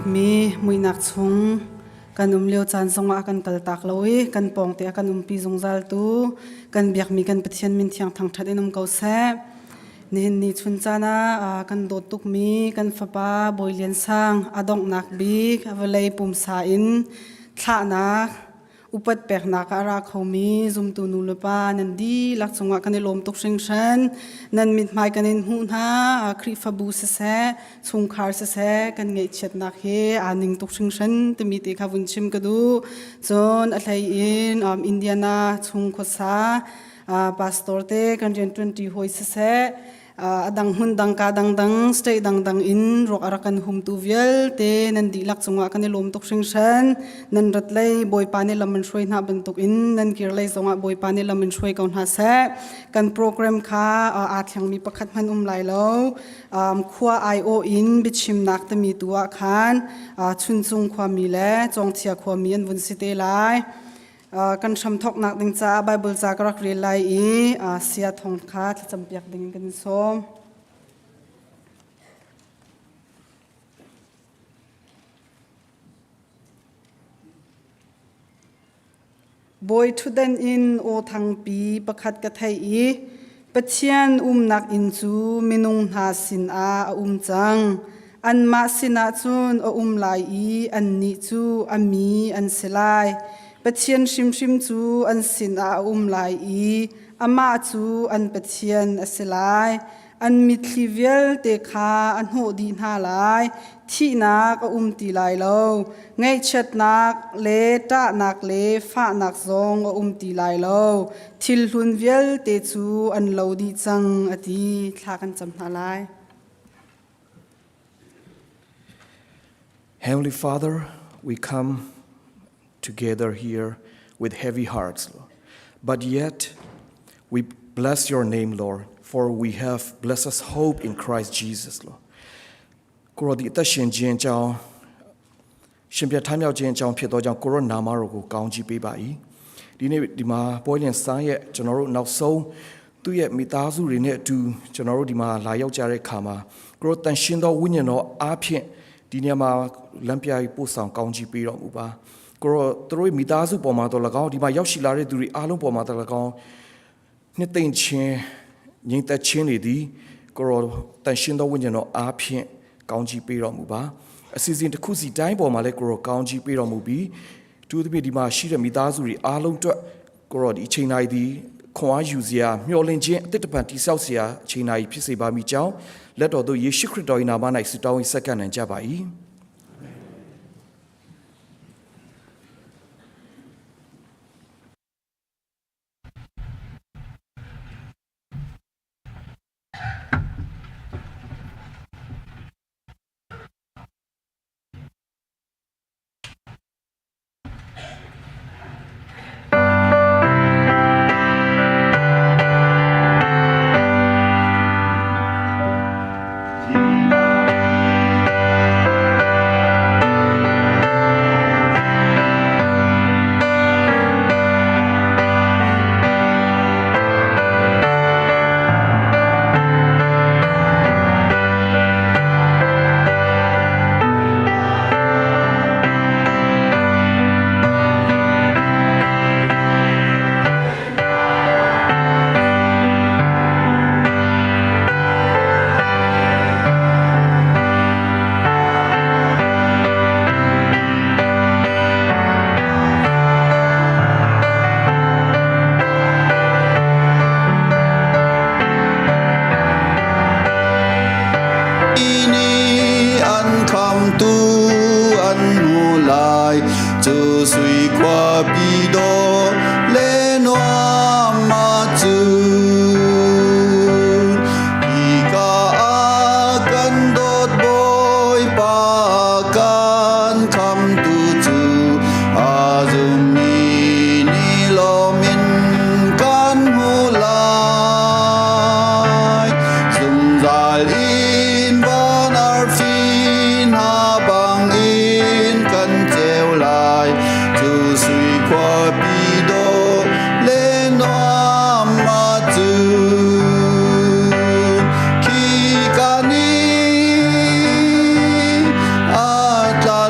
bikmi muihnak chung kan um lio caan zongah a kan kaltak lo i kan pawngte a kan umpi zungzal tu kan biakmi kan Pathian min thiang thangṭhat in um ko seh. Nihin ni chun caan ah kan dawt tukmi kan fapa Bawi Lian Sang a donghnak bik vawlei pumsa in thlahnak upat peknak ah a ra khomi zumtu nu le pa nan dihlak cungah kan i lawm tuk hringhran. Nan mithmai kan in hmuh hna. Khrihfabu siseh, chungkhar siseh, kan ngaihchiatnak hi aa ning tuk hringhran timi te kha vun chim ka duh. Cun a hlei in Indiana chung khuasa pastor te kan rian ṭuanṭi hawi siseh, a dang hmun dang ka dangdang state dangdang in ruak a rak kan humtu vialte nan dihlak cungah kan i lawm tuk hringhran. Nan rat lei Bawipa nih lam in hruai hna bantuk in nan kir lei zongah Bawipa nih lam in hruai ko hna seh. Kan program kha aa thlengmi pakhat hmanh um lai lo. Khua aiawh in biachimnak timi tu ah khan Chuncung khuami le Cawngthia khuami an vun si te lai. Kan hramthawknak ding caah Bible ca ka rak rel lai i sia thong kha thlacampiak ding kan sawm. Bawi ṭhutdan in aw thangpi pakhat ka theih i Pathian umnak inn cu minung hna sinah a um cang. Anmah sinah cun a um lai i annih cu a mi an si lai. Pathian hrimhrim cu an sinah a um lai i amah cu an Pathian a si lai. An mitthli vialte kha a hnawh dih hna lai. Thihnak a um ti lai lo. Ngaihchiatnak le ṭahnak le fahnak zong a um ti lai lo. Thil hlun vialte cu an lo dih cang, a ti. Thla kan cam hna lai. Heavenly Father, we come together here with heavy hearts, Lord. But yet, we bless your name, Lord, for we have blessed us hope in Christ Jesus, Lord. ကိုရောဒီအသက်ရှင်ခြင်းအကြောင်းရှင်ပြထမြောက်ခြင်းအကြောင်းဖြစ်သောကြောင့်ကိုရောနာမတော်ကိုကောင်းချီးပေးပါ၏ဒီနေ့ဒီမှာပွဲလင်ဆန်းရဲ့ကျွန်တော်တို့နောက်ဆုံးသူ့ရဲ့မိသားစုတွေနဲ့အတူကျွန်တော်တို့ဒီမှာလာရောက်ကြတဲ့အခါမှာကိုရောတန်ရှင်သောဝိညာဉ်တော်အားဖြင့်ဒီနေရာမှာလမ်းပြပို့ဆောင်ကောင်းချီးပေးတော်မူပါကိုရောသူတို့မိသားစုပေါ်မှာတော့၎င်းဒီမှာရောက်ရှိလာတဲ့သူတွေအားလုံးပေါ်မှာတော့၎င်းနှစ်သိမ့်ခြင်းငြိမ်သက်ခြင်းတွေသည်ကိုရောတန်ရှင်သောဝိညာဉ်တော်အားဖြင့်ကောင်းချီးပေးတော်မူပါအစီအစဉ်တစ်ခုစီတိုင်းပေါ်မှာလည်းကိုရောကောင်းချီးပေးတော်မူပြီးသူသဖြင့်ဒီမှာရှိတဲ့မိသားစုတွေအားလုံးအတွက်ကိုရောဒီအချိန်တိုင်းဒီခွန်အားယူစရာမျှော်လင့်ခြင်းအသက်တပံတိဆောက်စရာအချိန်တိုင်းဖြစ်စေပါမိကြောင်းလက်တော်သို့ယေရှုခရစ်တော်၏နာမ၌ဆုတောင်း၏ဆက်ကပ်နိုင်ကြပါ၏ An khamtu an hmu lai cu sui khuapi dawh le nuam ahcun hika ah kan dawt Bawipa kan khamtu cu a zummi nih lawm in kan hmu lai. Zungzal in van arfi hna bangin kan ceu lai. Cu sui khuapi dawh le nuam ahcun khika ni a tla.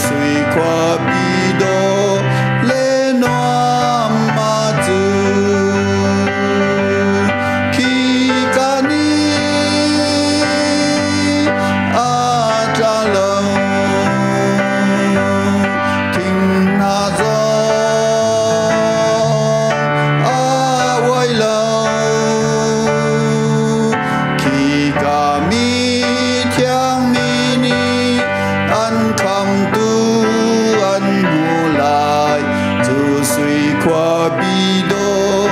sui khuapi dawh le nuam ma cu khi ka ni a tla lo thing hna zong a uai lo khi ka mi thiang mi nih an khamtu an hmu lai cu sui khuapi dawh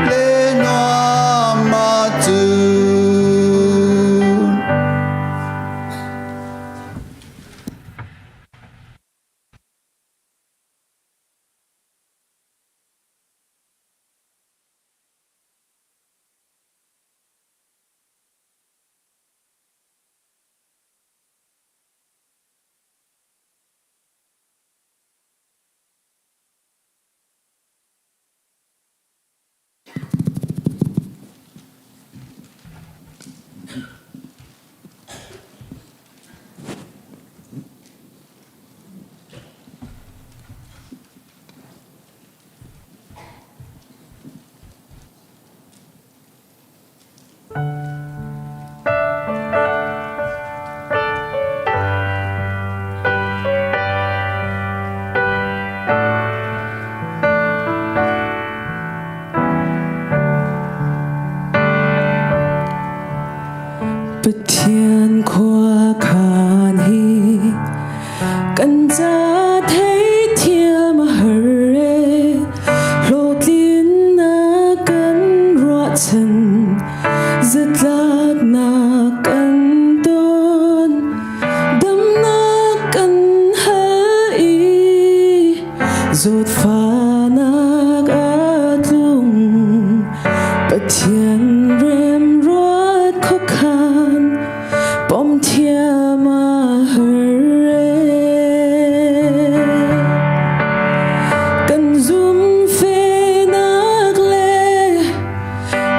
le nuam ma cu. Pathian khua khan hi kan ca theithiam a har e hlawhtlinnak kan ruahchan zatlaknak kan ton damnak kan hal i zawtfahnak a tlung Pathian remruat khuakhan pom thiam a har e. Kan zumhfehnak le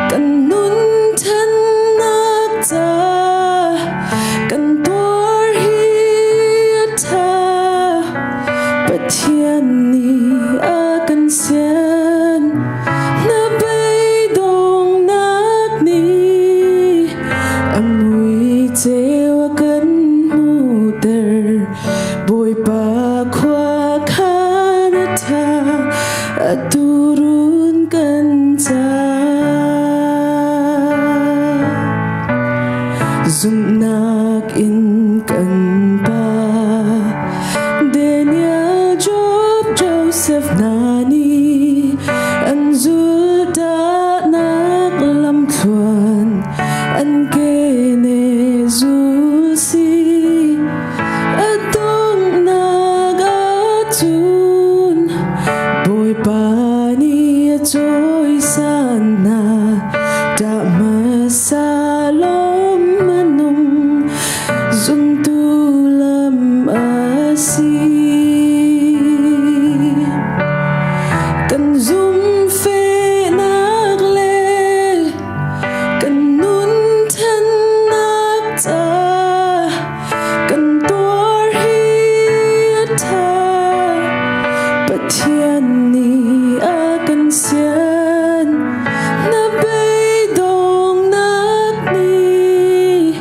kan nun thannak ca kan tuar hi a ṭha. Pathian nih a kan sian. Na beidonghnak nih a mui ceu a kan hmuhter. Bawipa khua khan a ṭha, a turun kan ca. Zumhnak in kan pa Daniel, Job, Joseph hna nih an zultahnak lamthluan an kene zul si. A donghnak ahcun Bawipa nih a cawisan hna. Ṭah hmasa lawm a nung zumtu lam a si. Kan zumhfehnak le kan nun thannak ca kan tuar hi a ṭha. Pathian nih a kan sian. Na beidonghnak nih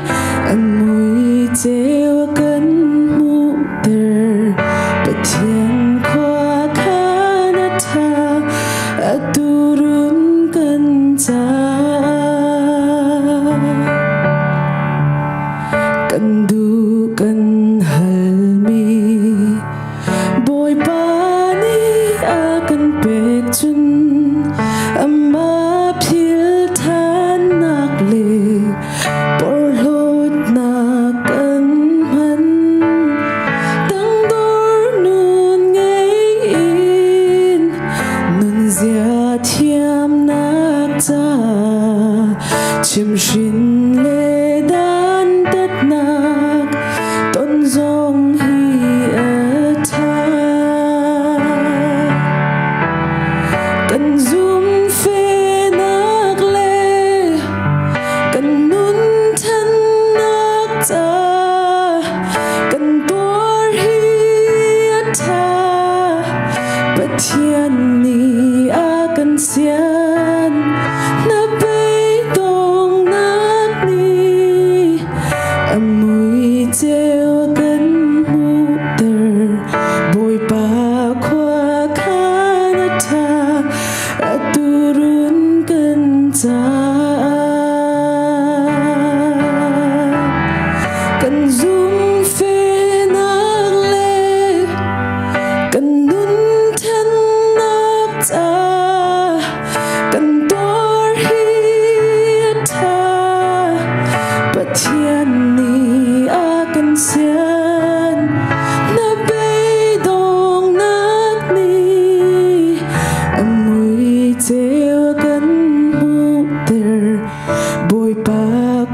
an mui ceu a kan hmuhter. Pathian khua khan a ṭha, a turun kan caah. Kan duh kan halmi Bawipa nih a kan pek cun amah phil ṭhannak le porhlawtnak kan hman. Tangdor nun. Pathian nih a kan sian na beidonghnak nih a mui ceu a kan hmuhter. Bawipa khua khan a ṭha, a turun kan caah. Kan zumhfehnak le kan nun thennak ca kan tuar hi a ṭha. Pathian nih a kan sian na beidonghnak nih a mui ceu a kan hmuhter. Bawipa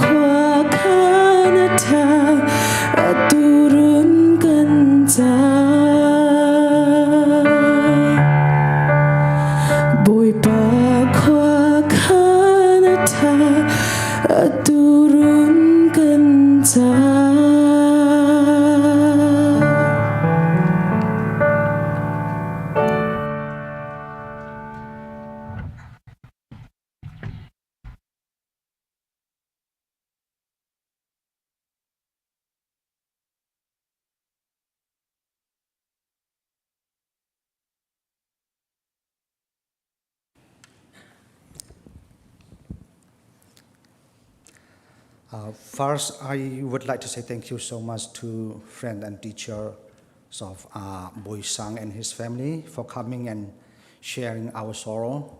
khua khan a ṭha, a turun kan caah. Bawipa khua khan a ṭha, a turun kan caah. First, I would like to say thank you so much to friend and teacher of Boi Sang and his family for coming and sharing our sorrow.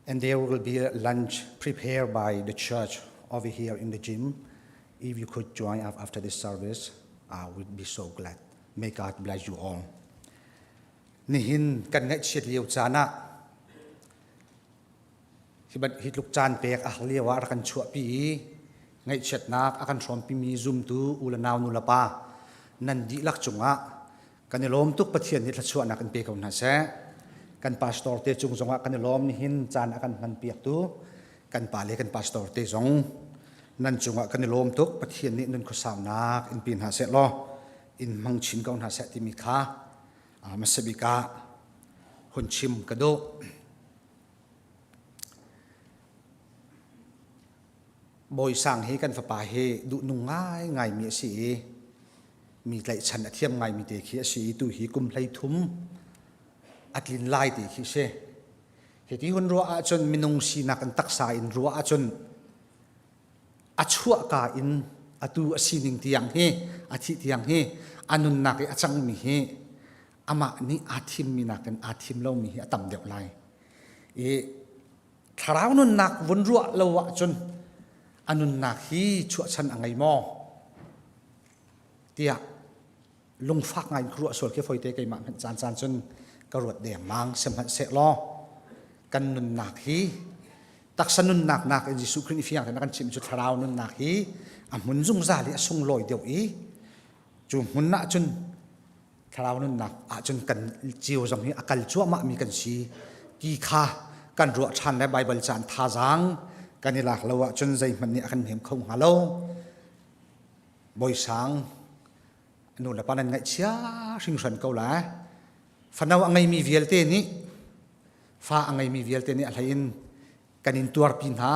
And there will be a lunch prepared by the church over here in the gym. If you could join up after this service, I would be so glad. May God bless you all. Nihin kan ngaihchiat lio caan ah hi tluk caan pek a har lio ah rak kan chuahpi i ngaihchiatnak a kan hrawmpimi zumtu u le nau nu le pa nan dihlak cungah kan i lawm tuk. Pathian nih thluachuahnak in pe ko hna seh. Kan pastor te cung zongah kan i lawm. Nihin caan a kan hman piaktu kan pa le kan pastor te zong nan cungah kan i lawm tuk. Pathian nih nun khuasaunak in pe hna seh law in hmang chin ko hna seh timi kha hmasa bik ah hun chim ka duh. Bawi Sang hi kan fapa hi duhnung ngaingaimi a si i mi tlaihchan a thiam ngaimi te khi a si i tu hi kum 33 a tlin lai ti khi si. Hiti hun ruah ahcun minung sinak in taksa in ruah ahcun a chuahka in atu a sining tiang hi a thih tiang hi a nunnak i a cangmi hi amah nih aa thimmi nakin aa thim lomi hi a tam deuh lai. I thlarau nunnak vun ruah lo ahcun a nunnak hi chuahchan a ngei maw tiah lungfak ngai in ka ruah sual khi foite keimah hmanh caan caan cun ka ruat dengmang. Sihmanhsehlaw kan nunnak hi taksa nunnak nak in Jesuh Khrih nih fiang tein a kan chimh cu thlarau nunnak hi a hmun zungzal i a sunglawi deuh i cu hmun ah cun thlarau nunnak ahcun kan cio zong hi a kal cuahmah mi kan si ti kha kan ruah ṭhan le Baibal caan thazaang kan i lak lo ahcun zeihmanh nih a kan hnem kho hnga lo. Bawi Sang nu le pa nan ngaihchia hringhran ko lai. Fano a ngeimi vialte nih, fa a ngeimi vialte nih a hlei in kan in tuarpi hna,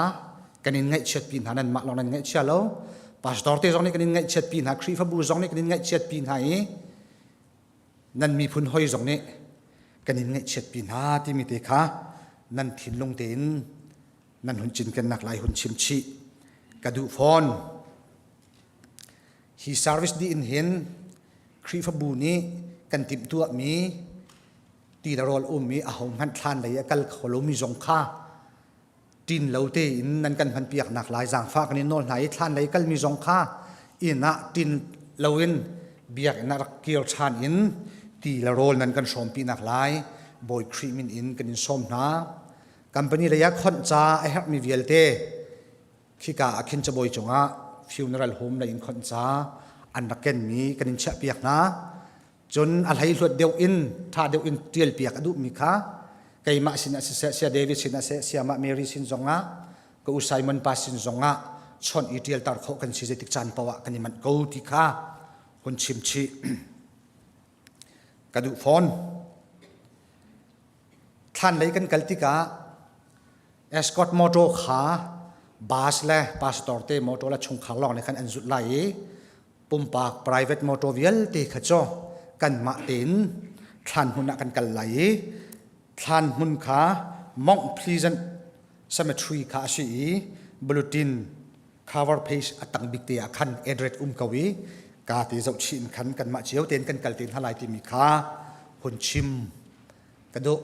kan in ngaihchiatpi hna. Nanmah lawng nan ngaihchia lo, pastor te zong nih kan in ngaihchiatpi hna, Khrihfabu zong nih kan in ngaihchiatpi hna i nan miphun hoi zong nih kan in ngaihchiatpi hna timi te kha nan thinlung tein nan hun cinkennak lai hun chim chih ka duh fawn. Hi service dih in hin Khrihfabu nih kan timhtuahmi ti le rawl um i ahohmanh thlan lei a kal kho lomi zong kha ṭin lo tein nan kan hmanpiaknak lai zaangfah kan in nawl hna i thlan lei kalmi zong kha inn ah ṭin loin biakinn ah rak kir ṭhan in ti le rawl nan kan hrawmpinak lai Bawi Khrih min in kan in sawm hna. Company lei ah khonh ca a herhmi vialte khika ah khin cabawi cungah funeral home lei in khonh ca an rak kenmi kan in chiahpiak hna. Cun a hleihluat deuh in ṭha deuh in ṭialpiak a duhmi kha keimah sinah siseh, Sia David sinah siseh, Siamah Mary sin zongah, ka u Simon pa sin zongah chawnh i ṭialter khawh kan si zeitik caan paoh ah kan i manh ko ti kha hun chim chih ka duh fawn. Thlan lei kan kal tikah escort motor kha bus le pastor te motor le chungkhar lawng nih khan an zulh lai i pumpak private motor vialte kha cu kanmah tein thlan hmun ah kan kal lai i thlan hmun kha Mount Pleasant Cemetery kha a si i bulletin cover page a tang bik te ah khan address um ko i ka te zoh chih in khan kanmah cio tein kan kal te hna lai timi kha hun chim ka duh.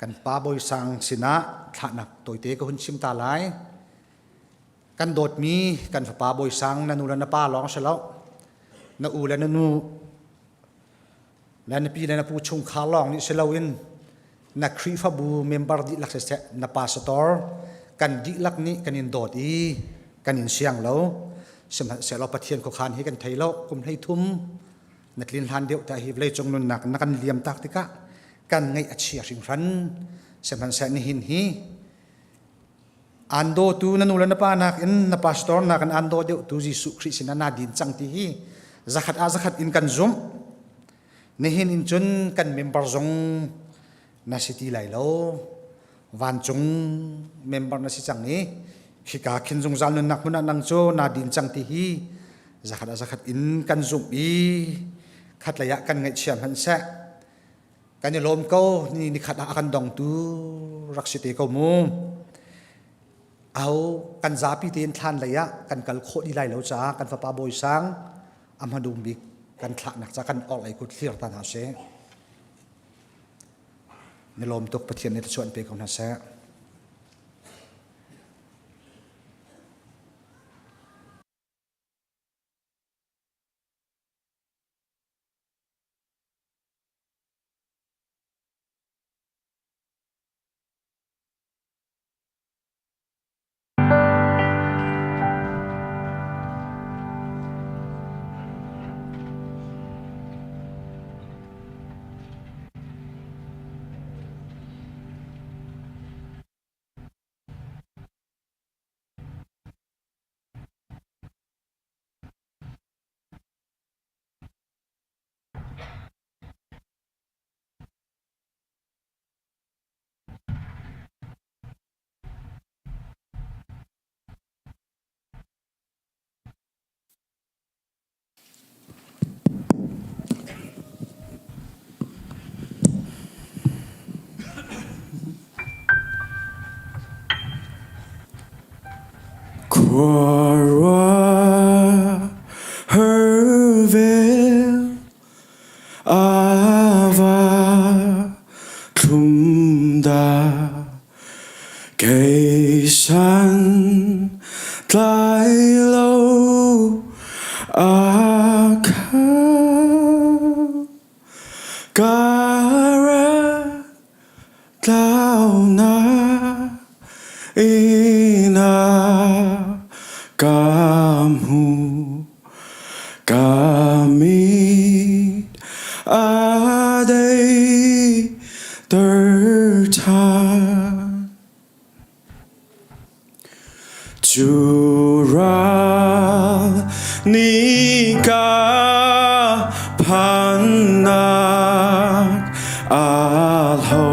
Kan pa Bawi Sang sinah thlahnak tawite ka hun chim ta lai. Kan dawtmi kan fapa Bawi Sang na nu le na pa lawng si lo. Na u le na nu le na pi le na pu chungkhar lawng nih si loin na Khrihfabu member dihlak siseh na pastor kan dihlak nih kan in dawt i kan in siang lo. Sihmanhsehlaw Pathian khuakhan hi kan thei lo. Kum 33 na tlin hlan deuh ta hi vawleicung nunnak na kan liam tak tikah kan ngaih a chia hringhran. Sihmanhseh nihin hi aan dawtu na nu le na pa nakin na pastor nakin aan daw deuhtu Jesuh Khrih sinah naa din cang ti hi zakhat ah zakhat in kan zumh. Nihin in cun kan member zong na si ti lai lo. Vancung member na si cang i khika khin zungzal nunnak hmun ah nang cu naa din cang ti hi zakhat ah zakhat in kan zumh i khatlei ah kan ngaihchia hmanh seh kan i lawm ko ni nikhat ah a kan dongtu rak si te ko mu aho kan zapi tein thlan lei ah kan kal khawh dih lai lo caah kan fapa Bawi Sang a hmanung bik kan thlahnak ca kan orhlei kut thlir ta hna sih ni lawm tuk Pathian nih thluachuah an pe ko hna seh. Khuaruah vel a va thlum dah kei san tlai lo a kha ka rat Tlaunak inn ah ka hmu ka mit a deiter ṭhan. Cu ral nih ka phannak aa hlo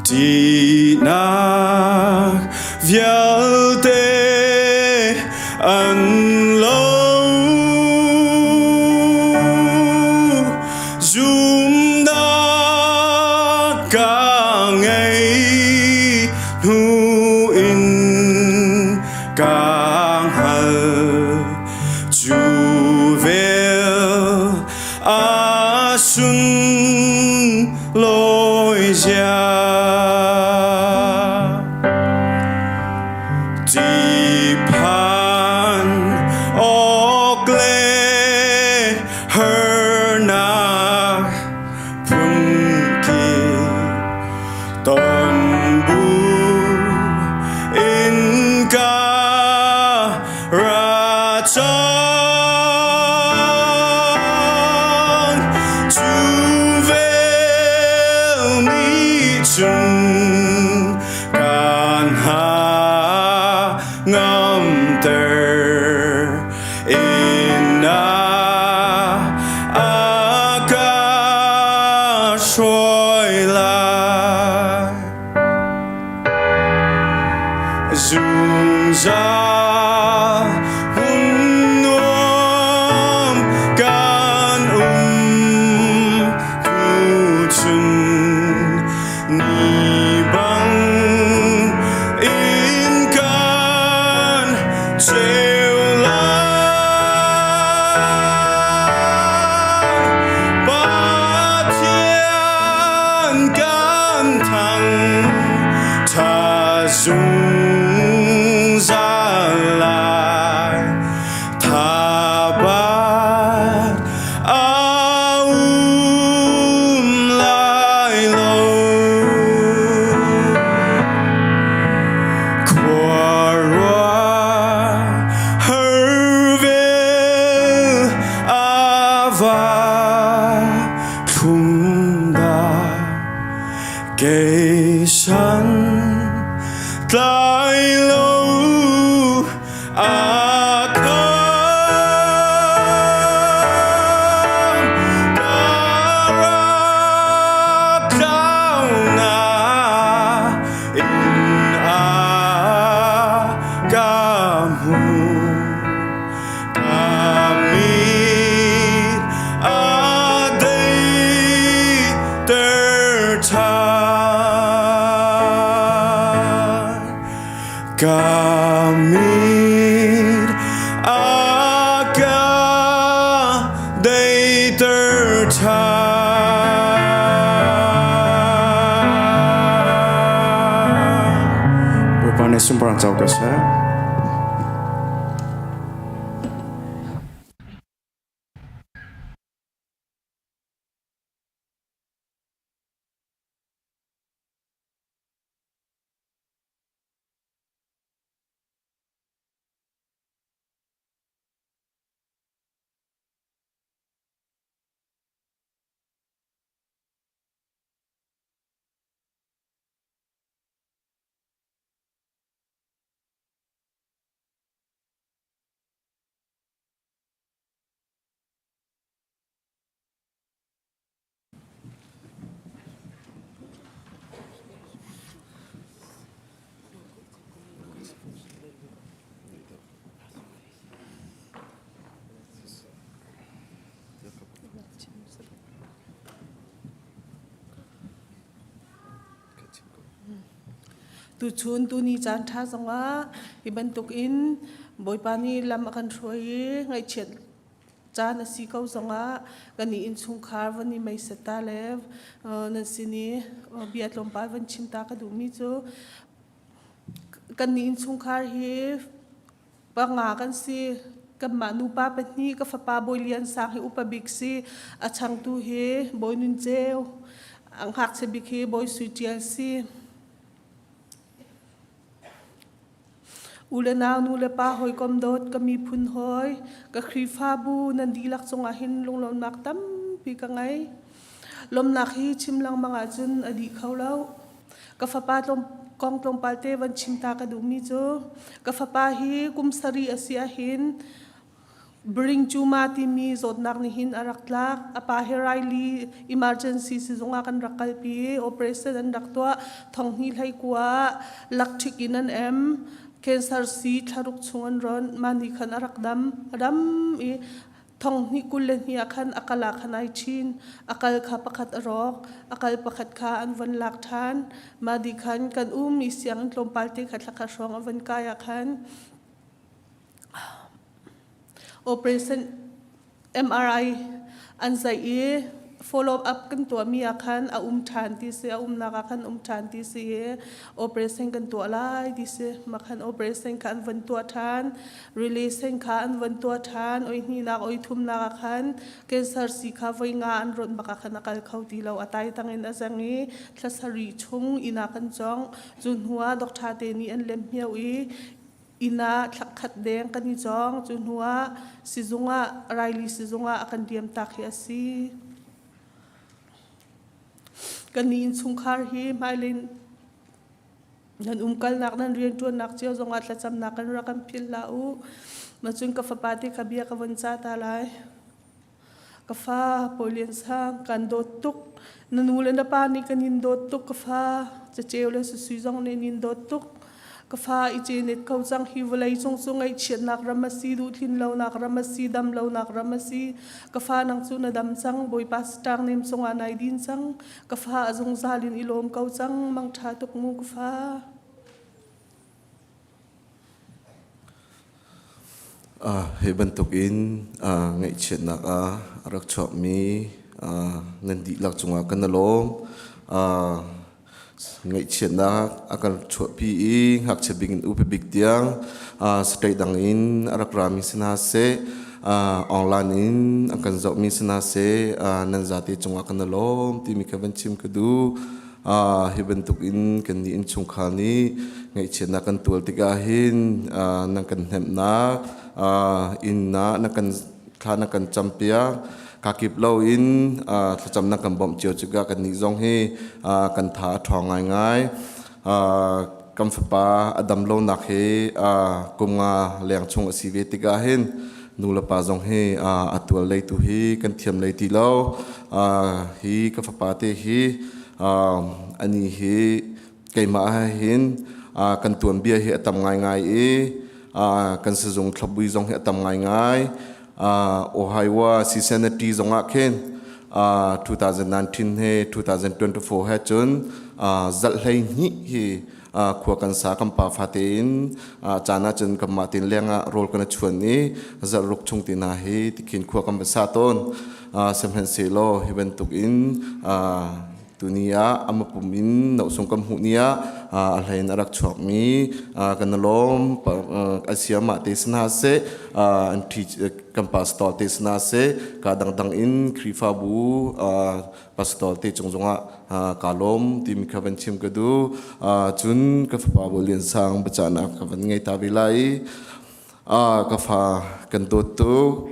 ṭihnak vialte an lo. Zumnak ka ngei hnu in ka hngal cu vel a sunlawi zia. Ṭihphan awk le harnak phunkip ton bu in ka ra cang. Cu vel nih cun kan ha ngamter in a ka hruai lai. Kei san tlai lo a kham ka rak tlau na in a ka hmu ka mit a deiter ṭhan. Ka mit a ka deiter ṭhan. Bawipa nih sunparnak co ko seh. Tuchun tuni caan ṭha zongah hi bantukin Bawipa nih lam a kan hruai i ngaihchiat caan a si ko zongah kan i innchungkhar van i meisat ta le nan sin i bia tlawmpal van chim ta ka duhmi cu kan nih innchungkhar hi panga kan si. Kanmah nupa pahnih ka fapa Bawi Lian Sang hi upa bik si, a changtu hi Bawi Nun Ceu, a ngakchia bik hi Bawi Sui Ṭial si. U le nau, nu le pa, hawikom dawt, ka miphun hawi, ka Khrihfabu nan dihlak cungah hin lunglawmhnak tampi ka ngei. Lawmhnak hi chim lengmang ahcun a dih kho lo. Ka fapa kong tlawmpal te van chim ta ka duhmi cu ka fapa hi kum sarih a si ahhin Bring Chuma timi zawtnak nih hin a rak tlak. A pa hi Riley emergency sizung ah kan rak kalpi. Operation an rak tuah. Thong hnih hlei kua lakṭhik in an em. Cancer si thlaruk chung an ron. Mah nih khan a rak dam. A dam i Thong hnih 22 ah khan a kal ah khan ai ṭhin. A kal kha pakhat a rawk, a kal pakhat kha an von lak ṭhan. Mah dih khan kan um i sianginn tlawmpal te kha thlakhat hrawng a von kai ah khan operation MRI an zaih i follow up kan tuahmi ah khan a um ṭhan ti si, a umnak ah khan um ṭhan ti si i operation kan tuah lai ti si. Mah khan operation kha an von tuah ṭhan. Relation kha an von tuah ṭhan. Oi hnihnak, oi thumnak ah khan cancer si kha voi nga an rawnh bak ah khan a kal kho ti lo. A tai tang in a zeng i thla sarih chung inn ah kan cawng. Cu hnu ah doctor te nih an lem hmio i inn ah thlakhat deng kan i cawng. Cu hnu ah sizung ah Riley sizung ah a kan diam tak hi a si. Kan nih innchungkhar hi hmailei nan umkalnak nan rianṭuannak cio zongah thlacamnak kan rak kan philh hlah u. Macun ka fapa te kha bia ka von ca ta lai. Ka fa Pawi Lian Sang, kan dawt tuk. Na nu le na pa nih kan in dawt tuk ka fa. Caceu le susui zong nih an in dawt tuk. Ka fa i cenet ko cang hi vawlei cung cu ngaihchiatnak ram a si, duhtlin lonak ram a si, dam lonak ram a si. Ka fa nang cu na dam cang, Bawipa saṭang nem cungah nai din cang. Ka fa a zungzal in i lawm ko cang, mangṭha tuk mu ka fa. Hi bantukin ngaihchiatnak ah a rak chuakmi nan dihlak cungah kan i lawm. Ngaihchiatnak a kan chuahpi i ngakchia bik in upa bik tiang state dang in a rak rami si hna seh, online in an kan zohmi si hna seh, nan zate cungah kan i lawm timi kha van chim ka duh. Hi bantukin kannih innchungkhar nih ngaihchiatnak kan tual tikah hin nan kan hnemhnak inn ah na kan thla na kan campiak. Kakip lo in thlacamnak kan bawmh cio cikah kan nih zong hi kan tha a ṭhawng ngaingai. Kan fapa a dam lonak hi kum nga leng chung a si ve tikah hin nu le pa zong hi a tual lei tu hi kan thiam lei ti lo. Hi ka fapa te hi ani hi keimah ah hin kan tuanbia hi a tam ngaingai i kan sizung thlopbui zong hi a tam ngaingai. Ohio Cincinnati zong ah khin 2019 he 2024 he cun zalh 12 hi khua kan sa kan pa fa tein caan ah cun kanmah tin leng ah rawl kan chuan i zarh ruk chung ti hna hi tikhin khua kan va sa tawn. Sihmanhsehlaw hi bantuk in Tuni ah ama pum in nosung kan hmuh ni ah a hlein a rak chuakmi kan lawm a siamah te sna seh an kan pastor te sna seh ka dangdang in Khrihfabu pastor te cung zongah ka lawm timi kha van chim ka du cun ka fapa Bawi Lian Sang biacahnak ka van ngei ta ve lai ka fa kan dawt tuk.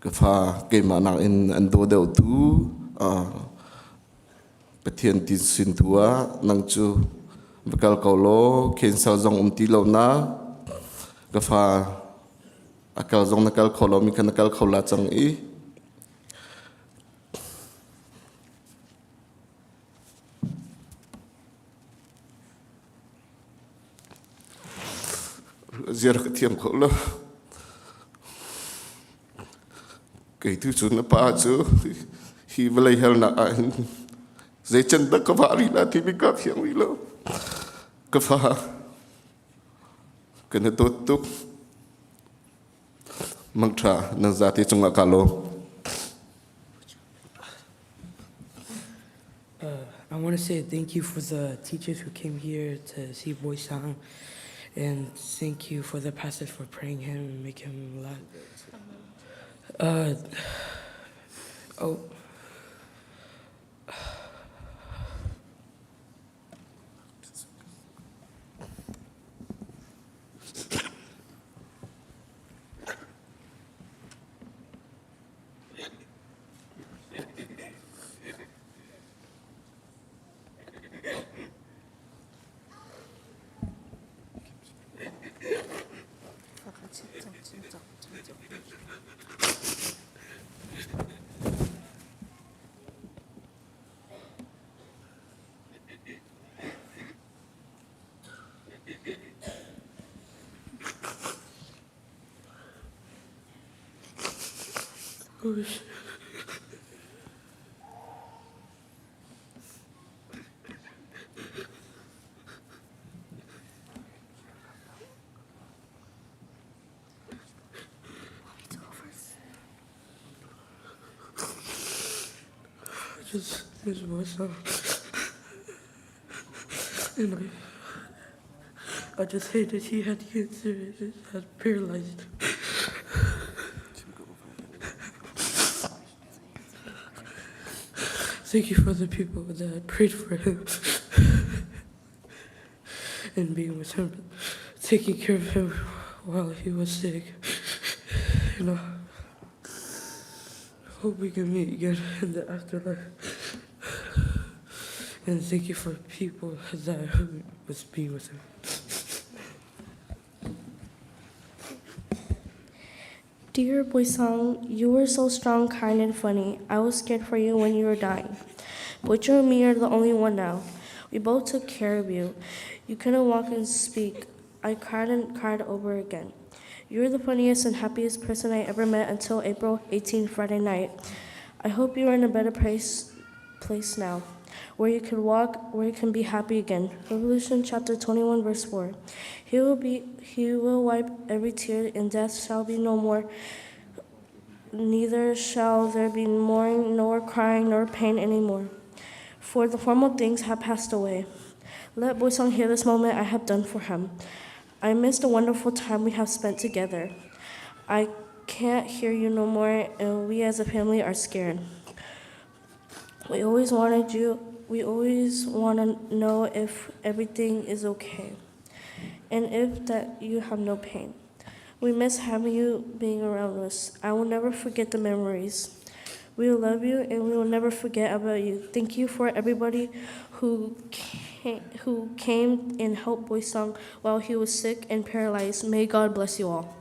Ka fa keimah nakin an daw deuhtu Pathian ti sin tu ah nang cu va kal ko law cancer zong um ti lo na ka fa a kal zong na kal kho lo mi kha na kal kho la cang i Ziar ka thiam kho lo. Kei tu cu na pa cu hi vawlei helnak ah hin zei can dah ka vah rih la timi ka fiang rih lo. Ka fa ka na dawt tuk. Mangṭha nan zate cungah ka lawm. I want to say thank you for the teachers who came here to see Boy Sang, and thank you for the pastor for praying him and make him laugh. Oh. Just his voice And I, I just hate that he had cancer and had paralyzed. Thank you for the people that prayed for him and being with him, taking care of him while he was sick. You know, hope we can meet again in the afterlife. And thank you for people that was being with him. Dear Boisang, you were so strong, kind, and funny. I was scared for you when you were dying. But you and me are the only one now. We both took care of you. You couldn't walk and speak. I cried and cried over again. You were the funniest and happiest person I ever met until April 18, Friday night. I hope you are in a better place, place now, where you can walk, where you can be happy again. Revelation chapter 21, verse 4. He will be he will wipe every tear, and death shall be no more. Neither shall there be mourning, nor crying, nor pain any more. For the former things have passed away. Let Boisong hear this moment I have done for him. I miss the wonderful time we have spent together. I can't hear you no more, and we as a family are scared. We always wanted you, we always want to know if everything is okay. And if that you have no pain. We miss having you being around us. I will never forget the memories. We love you and we will never forget about you. Thank you for everybody who came, who came and helped Boy Song while he was sick and paralyzed. May God bless you all.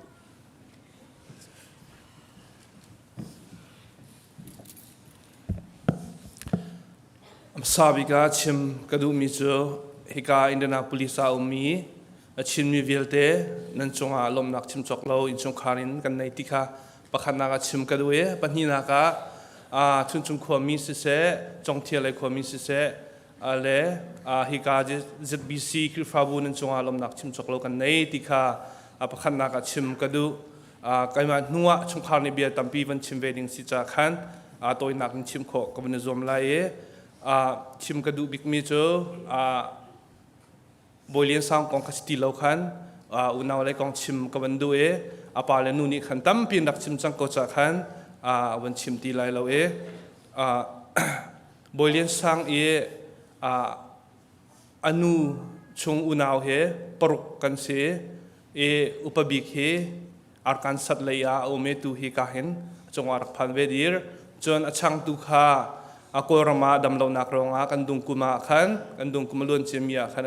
Hmasa bik ah chim ka duhmi cu hika Indianapolis ah a ummi a Chinmi vialte nan cungah lawmhnak chim cawk lo innchungkhar in kan nei ti kha pakhatnak ah chim ka duh i pahnihnak ah Chuncung khuami siseh, Congthia lei khuami siseh le hika ZBC Khrihfabu nan cungah lawmhnak chim cawk lo kan nei ti kha pakhatnak ah chim ka duh. Keimah hnu ah chungkhar nih bia tampi van chim ve ding si ca khan tawinak in chim khawh ka van i zuam lai i chim ka duh bikmi cu Bawi Lian Sang kong kha si ti lo khan unau lei kong chim ka van duh i a pa le nu nih khan tampi in rak chim cang ko ca khan van chim ti lai lo i Bawi Lian Sang i a nu chung unau he paruk kan si i upa bik hi Arkansas lei ah a um i tu hi ka hin a cungah rak phan ve dir. Cun a changtu kha a Kawlram ah damlonak ruangah kan dungkum ah khan kan dungkum a luan ciami ah khan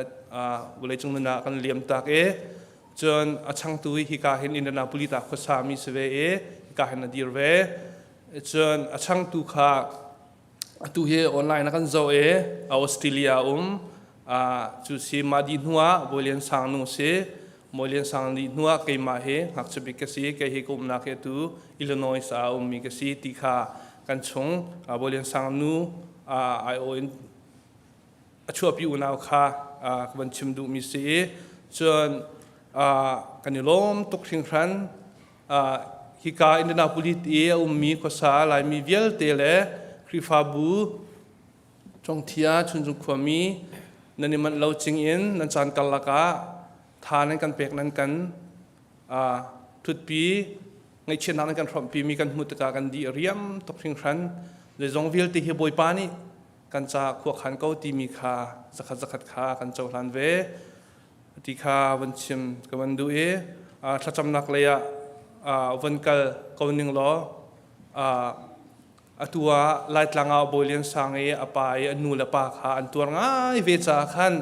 vawleicung nun ah kan liam tak i cun a changtu hi hika hin Indianapolis ah khuasa mi si ve i hika hin a dir ve. Cun a changtu kha Atu hi online a kan zoh i Australia um cu si mah dih hnu ah Bawi Lian Sang nu si. Bawi Lian Sang dih hnu ah keimah hi ngakchia bik ka si. Kei hi ka umnak hi atu Illinois ah a ummi ka si ti kha kan chung Bawi Lian Sang nu aiawh in a chuahpi unau kha ka van chim duhmi si i cun kan i lawm tuk hringhran. Hika Indianapolis i a ummi khuasa Laimi vialte le Khrihfabu Congthia Chunzung khuami nan i manh lo cing in nan caan karlak ah tha nan kan pek nan kan thutpi ngaihchiatnak nan kan hrawmhpi mi kan hmuh tikah kan di riam tuk hringhran. Zeizong vialte hi Bawipa nih kan ca khuakhan ko timi kha zakhat zakhat kha kan cohlan ve. Ti kha van chim ka van duh i thlacamnak lei ah van kal ko ning law atu ah Laitlang ah Bawi Lian Sang i a pa i a nu le pa kha an tuar ngai ve caah khan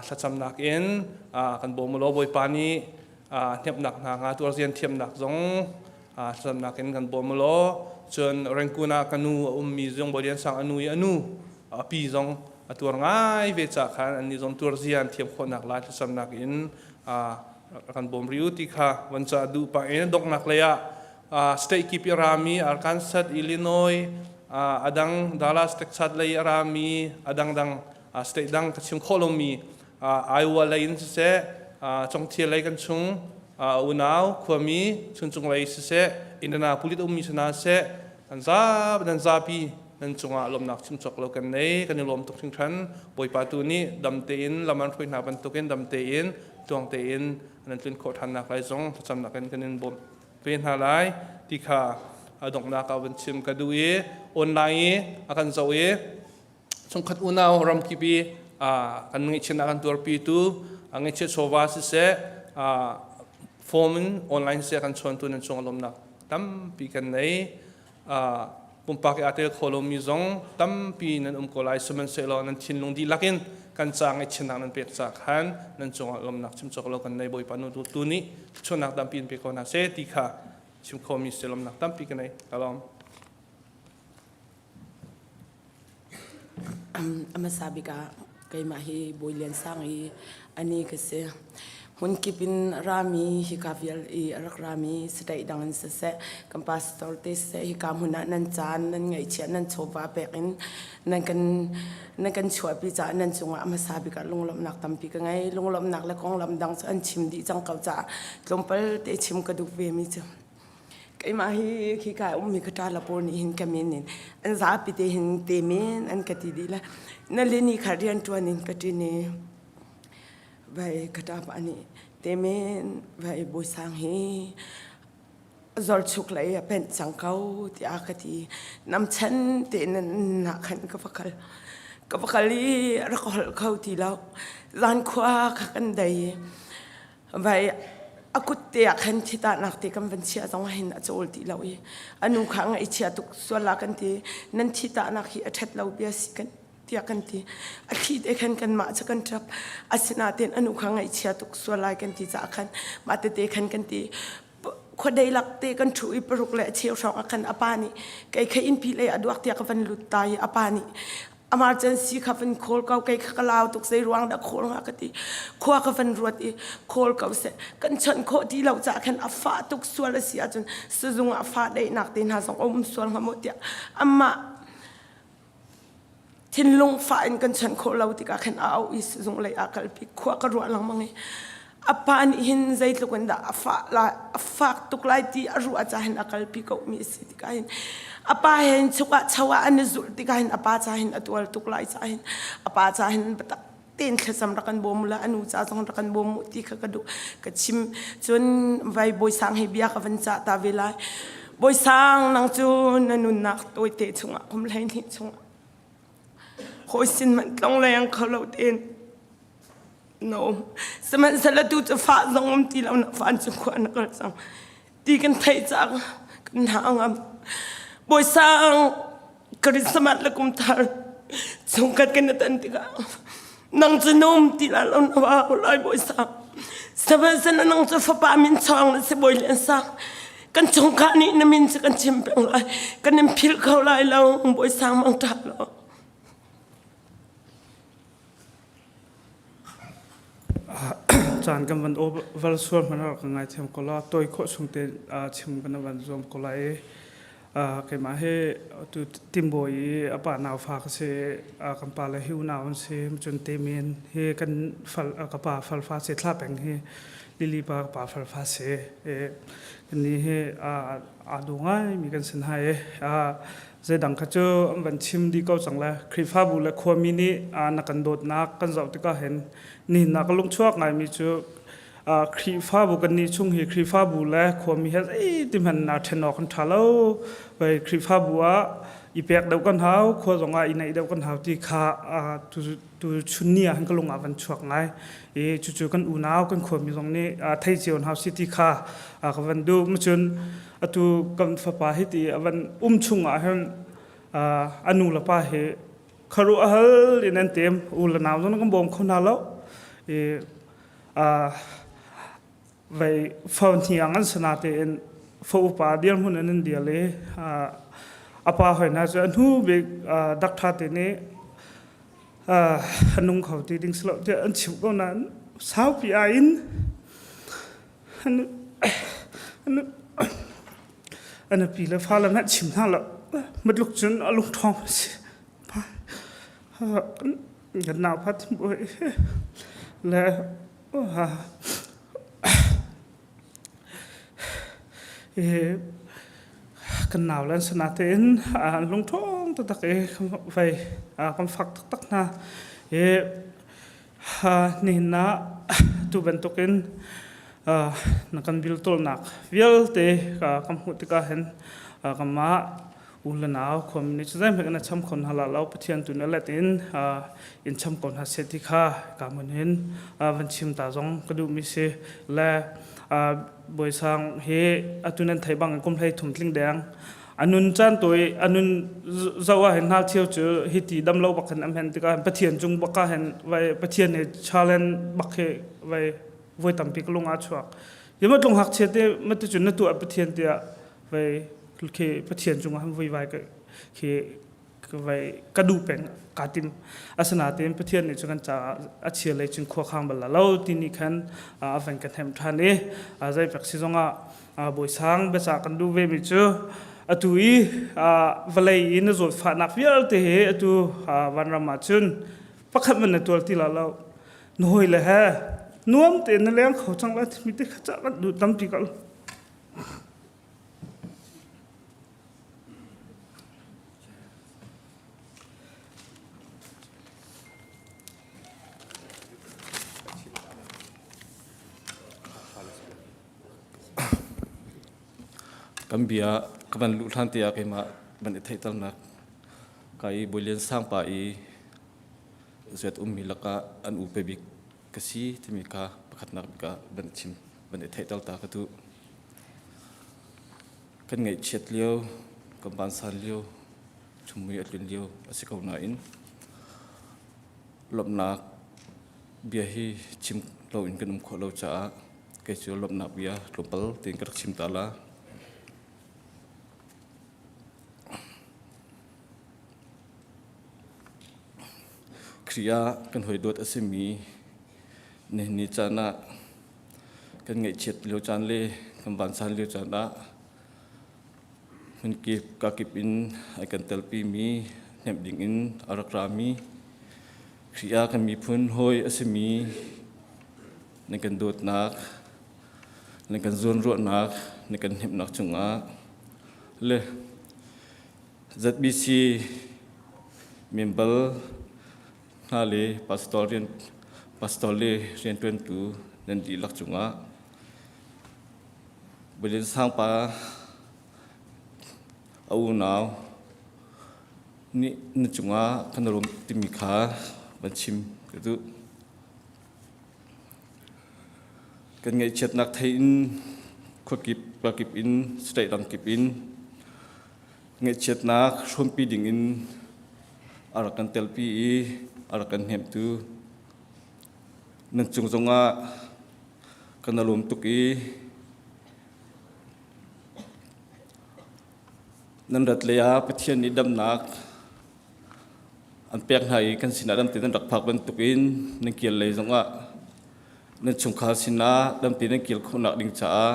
thlacamnak in kan bawm law Bawipa nih hnepnak hna nga tuarzian thiamnak zong thlacamnak in kan bawm law cun Rangoon ah ka nu a ummi zong Bawi Lian Sang a nu i a nu a pi zong a tuar ngai ve ca khan annih zong tuarzia an thiam khawhnak lai thlacamnak in kan bawm rih u ti kha van ca duh pah in donghnak lei ah state kip i rami Arkansas, Illinois, adang Dallas, Texas lei a rami adang dang state dang ka chim khawh lomi Iowa lei in siseh Congthia lei kan chung unau khuami chuncung lei siseh Indianapolis ummi sana seh an zap nan zapi nan cungah lawmnak chim cawk lo kan nei kan i lawm tuk hringhran Bawipa tu nih dam tein lam an hruai hna bantukin dam tein tluang tein nan tlun khawh ṭhannak lai zong thlacamnak in kan in bawmh ve hna lai ti kha a donghnak ah van chim ka duh i online i a kan zoh i chungkhat unau ramkip i kan ngaihchiatnak kan tuarpi tu ngaihchiat chawva siseh form in online siseh kan chawntu nan cung lawmnak tampi kan nei pumpak i aa tel kho lomi zong tampi nan um ko lai sihmanhsehlaw nan thinlung dihlak in kan ca ngaihchiatnak nan pek ca khan nan cungah lawmnak chim cawk lo kan nei Bawipa nu tu nih thluachuahnak tampi in pe ko hna seh ti kha chim khomi si lawmnak tampi ka nei ka lawm A hmasa bik ah keimah hi Bawi Lian Sang i ani ka si. Hmunkip in rami hika vial i a rak rami state dang in siseh, kan pastor te siseh hika hmun ah nan caan nan ngaihchiah nan chawva pek in nan kan nan kan chuahpi caah nan cungah a hmasa bik ah lunglawmhnak tampi ka ngei. Lunglawmhnak le konglam dang cu an chim dih cang ko caah tlawmpal te chim ka duh ve mi cu. Keimah hi khika i ummi ka ṭa pawl nih hin ka min in an zapi te hin te men an ka ti dih le na le ni kha rian ṭuan in ka ṭin i vai ka ṭapa nih te men vai bawisang hi zorchuk lei a penh cang ko tiah ka ti nam chan te nan na khan ka va kal ka va kal i rak holh kho ti lo zan khua kha kan dei. Vai a kut te ah khan thitahnak te kan van chiah zong ah hin a cawl ti lo i a nu kha ngaihchia tuk sual la kan ti nan thitahnak hi a ṭhat lo bia si kan tiah kan ti. A thli te khan kanmah cu kan ṭap. Asinain a nu kha ngaihchia tuk sual lai kan ti caah khan mah tete khan kan ti. Khuadei lak te kan ṭhu i paruk le a cheu hrawng ah khan a pa nih kei kha innpi lei ah duak tiah ka van lut ta i a pa nih emergency kha van call ko kei kha ka lau tuk zei ruang dah call hnga ka ti khua ka van ruat i call ko seh kan chawnh khawh ti lo caah khan a fah tuk sual a si ahcun sizung ah fa daihnak te hna zong a um sual hnga maw tiah amah Thinlung fah in kan chanh khawh lo tikah khan a auh i sizung lei ah kalpi khua ka ruah lengmang i a pa nih hin zeitluk in dah a fah lai a fak tuk lai ti a ruah ca hin a kalpi ko mi a si tikah hin a pa he hin chuk ah cho ah an i zulh tikah hin a pa ca hin a tual tuk lai ca hin a pa ca hin biatak tein thlacam rak kan bawm la anu ca zong rak kan bawm mu ti kha ka duh ka chim cun vai bawisang he bia ka van cah ta ve lai bawisang nang cu na nunnak tawite chungah kum 12 chungah hawi sin man tlong leng kho lo tein no sihmanhsehlaw tu cu fa zong um ti lo na fan cu khua na kal cang ti kan theih cang kan hna ngam bawisang Christmas le kum thar chungkhat kan i tan tikah nang cu num ti la lo na wa lai bawi sang sihmanhsehlaw nang cu fapa min chawng na si bawi lian sang kan chungkhar nih na min cu kan chim peng lai kan in philh kho lai lo bawi sang mang ṭha lo Caan kan van val sual hmanh ah ka ngaithiam ko la toi khawh chung te chim kan van zuam ko lai i keimah hi tu Timbawi i a pa nau fa ka si kan pa le hi unau an si cun Temin hi kan fal ka pa fal fa si thla peng hi Lily pa ka pa fal fa si kan ni hi aa du ngai mi kan sin hai i Zeidang kha cu an van chim dih ko cang le Khrihfabu le khuami nih na kan dawtnak kan zoh tikah hin nihin ah ka lungchuak ngaimi cu Khrihfabu kan nih chung hi Khrihfabu le khuami he zeiti hmanh naa ṭhen awk an ṭha lo. Vai Khrihfabu ah i pek deuh kan hau, khua zong ah i naih deuh kan hau ti kha tu tu chun ni ah hin ka lung ah van chuak ngai. I cucu kan unau kan khuami zong nih thei cio hna si ti kha ka van duh. Cun atu kan fapa hi ti a van um chung ah hin a nu le pa hi kharu a hal in an tem u le nau zong kan bawm kho hna lo i vei fo hniang an sana tein fo upa dirhmun an in dial i a pa hoi hna cu a hnu bik doctor te nih a nung kho ti ding si lo tiah an chimh ko nain saupi ai in A nupi le fale hmanh chim hna lo. Matluk cun a lungṭhawng a si. Kan nau phat le kan nau le an si natein an lungṭhawng taktak i vei kan fak taktak hna. I Nihin ah tu bantukin na kan biltawlnak vialte kan hmuh tikah hin kanmah u le nau khuami nih cu zeihmanh na cham kho hna la lo Pathian tu nih let in in cham ko hna seh ti kha ka mun hin van chim ta zong ka duhmi si le Bawisang hi atu nan thei bang kum hlei thum tling deng a nun caan tawi a nun zoh ah hin hngal thio cu hi ti dam lo bak hin am hen tikah Pathian cung bak ah hin vai Pathian he challenge bak hi vai voi tampi ka lung ah chuak hi ma tlung hak chia te ma ti cun na tuah Pathian tiah vai khi Pathian cung ah han vui vai khi vai ka duh peng ka tim asinain Pathian nih cu kan caah a chia lei cun khua khang bal lo ti nih khan a van kan hnemh ṭhan i zei pek si zongah bawisang biacah kan duh ve mi cu atu i vawlei i na zawtfahnak vialte he atu vanram ah cun pakhat man na tual ti la lo na hawi le he nuam tein na leng kho cang lai timi te kha cah kan duh tampi ko. Kan bia ka van luh hlan te ah keimah van i theihternak ka i Bawi Lian Sang pa i zuat ummi lakah an upe bik ka si timi kha. Pakhatnak bik ah van chim van i theihter ta ka duh. Kan ngaihchiat lio, kan vansan lio, chungmui a tlun lio a si ko nain lawmhnak bia hi chim loin kan um khawh lo caah kei cu lawmhnak bia tlawmpal tein ka rak chim ta la. Khrih ah kan hawi dawt a simi nihin ni caan ah kan ngaihchiat lio caan le kan vansan lio caan ah hmunkip kakip in a kan telpimi hnemh ding in a rak rami Khrih ah kan miphun hawi a simi nan kan dawtnak nan kan zawnruahnak nan kan hnemhnak cungah le ZBC member hna le pastor rian pastor le rianṭuantu nan dihlak cungah Bulin Sangpa a unau nih na cungah kan rum timi kha van chim ka duh. Kan ngaihchiatnak thei in khuakip kakip in state dangkip in ngaihchiatnak hrawmpi ding in a rak kan telpi i a rak kan hnemtu nan cung zongah kan i lawm tuk i nan rat lei ah Pathian nih damnak an pek hna i kan sinah dam tein nan rak phak bantukin nan kir lei zongah nan chungkhar sinah dam tein nan kir khawhnak ding caah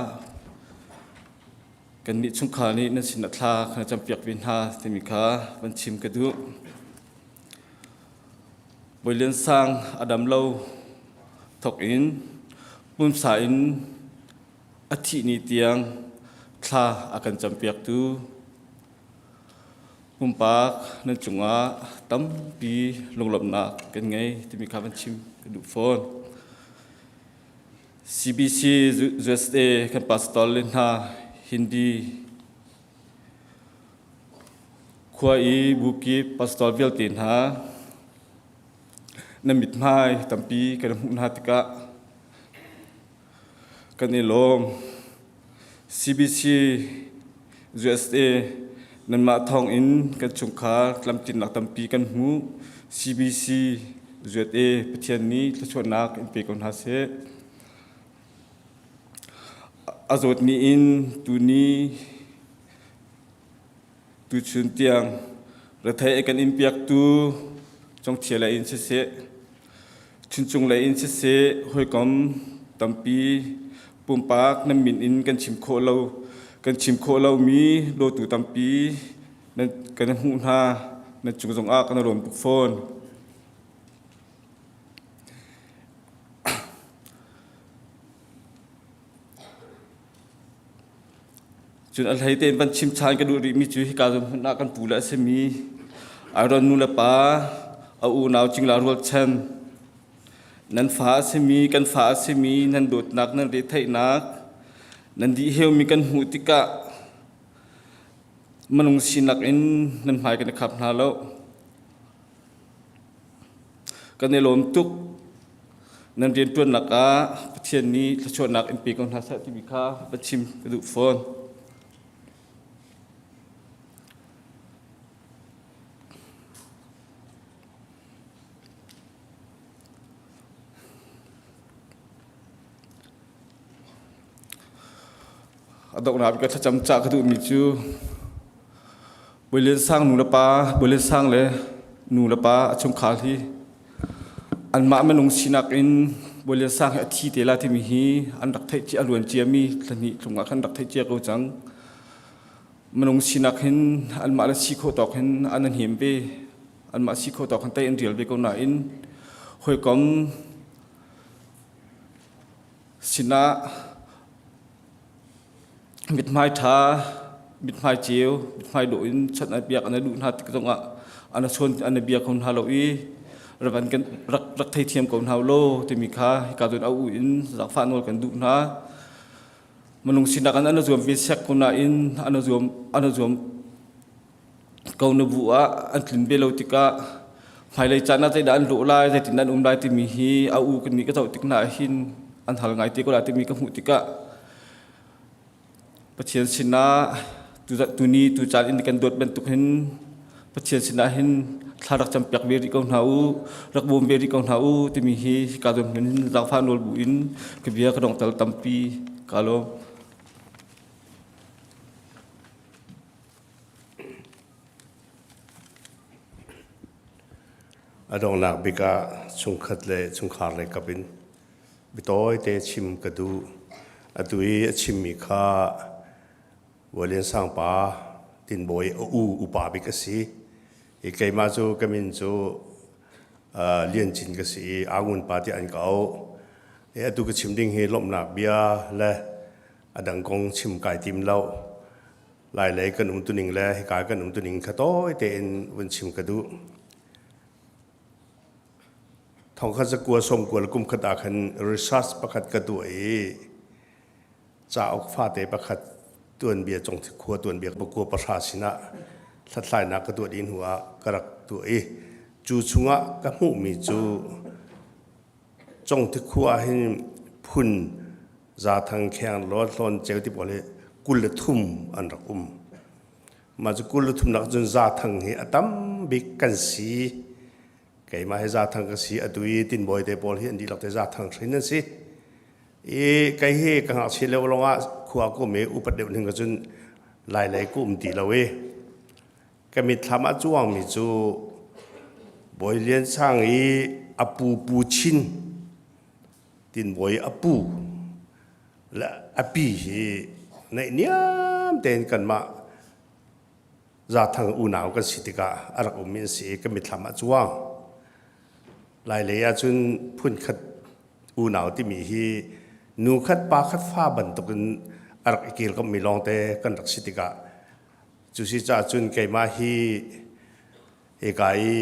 kannih chungkhar nih nan sinah thla kan campiak ve hna timi kha van chim ka duh. Bawi Lian Sang a dam lo thawk in pumsa in a thih ni tiang thla a kan campiaktu pumpak nan cungah tampi lunglawmhnak kan ngei timi kha van chim ka duh fawn. CBC USA kan pastor le hna Hindi khua i bukip pastor vialte hna na mithmai tampi kan hmuh hna tikah kan i lawm. CBC USA nanmah thawng in kan chungkhar tlamtlinnak tampi kan hmuh. CBC USA Pathian nih thluachuahnak in pe ko hna seh. A zawt ni in tuni tuchun tiang rethei a kan in piaktu congthia lei in siseh, chuncung lei in siseh, hawikom tampi pumpak nan min in kan chim khawh lo kan chim khawh lomi dawtu tampi nan kan hmuh hna nan cung zongah kan i lawm tuk fawn. Cun a hlei tein van chim ṭhan ka duh rihmi cu hika zawn hmun ah kan pu le a simi Aaron nu le pa a unau cingla rualchan nan fa a simi kan fa a simi nan dawtnak nan retheihnak nan dih heumi kan hmuh tikah minung sinak in nan hmai kan i khap hna lo. Kan i lawm tuk. Nan rianṭuannak ah Pathian nih thluachuahnak in pe ko hna seh timi kha va chim ka duh fawn. A donghnak bik ah thlacam cah ka duhmi cu Bawi Lian Sang nu le pa, Bawi Lian Sang le nu le pa a chungkhar hi anmah minung sinak in Bawi Lian Sang hi a thi te la timi hi an rak theih cia a luan ciami thlahnih tlung ah khan rak theih cia ko cang. Minung sinak hin anmah le si khawh tawk hin an an him ve. Anmah si khawh tawk hin tei an rial ve ko nain hawikom sinah mithmai ṭha, mithmai ceu, mithmai dawh in chawnh an biak an i duh hna tik zongah an chawn an i bia kho hna lo i rak an kan rak rak theithiam ko hna law timi kha hika cun a u in zaangfah nawl kan duh hna. Minung sinak an an zuam ve sek ko nain an zuam an zuam ko na bu ah an tlin ve lo tikah hmailei caan ah zeidah an lawh lai zeitin an um lai timi hi a u kan nih ka zoh tik hna ah hin an hal ngai te ko la timi ka hmuh tikah Pathian sinah tuni tu caan in kan dawt bantuk hin Pathian sinah hin thla rak campiak ve rih ko hna u, rak bawm ve rih ko hna u timi hi hika zawn hin zaangfah nawl bu in ka bia ka dongtal tampi ka lawm. A donghnak bik ah chungkhat le chungkhar lei kap in biatawi te chim ka duh. Atu i a chimmi kha Vualian Sangpa Tinbawi a u upa bik a si. I keimah cu ka min cu Lian Cin ka si i Angun pa tiah an ka auh. I atu ka chim ding hi lawmhnak bia le a dang kong chim kai tim lo. Lailei kan umtuning le hika kan umtuning kha tawi tein vun chim ka duh. Thongkhat zakua sawmkua le kum khat ah khan research pakhat ka tuah i cauk fate pakhat tuanbia congthi khua tuanbia pakua pahra sinah hlathlainak ka tuah dih hnu ah ka rak tuah i cu chungah ka hmuhmi cu congthi khua ah hin phun Zathang Kheng Lawn Hlawn Ceu ti pawl hi 23 an rak um. Mah cu 23 nak cun Zathang hi a tam bik kan si. Keimah hi Zathang ka si atu i Tinbawi te pawl hi an dihlak te Zathang hrin an si. I kei hi ka ngakchia lio lawngah khua kum i upat deuh ning ka cun lai lei ku um ti lo i ka mitthlam ah cuangmi cu Bawi Lian Sang i a pu Pu Chin Tinbawi a pu le a pi hi naihniam tein kanmah Zathang unau kan si tikah a rak ummi an si i ka mitthlam ah cuang. Lailei ahcun phunkhat unau timi hi nu khat pa khat fa bantukin a rak i kilkammi lawngte kan rak si tikah cu si caah cun keimah hi hika i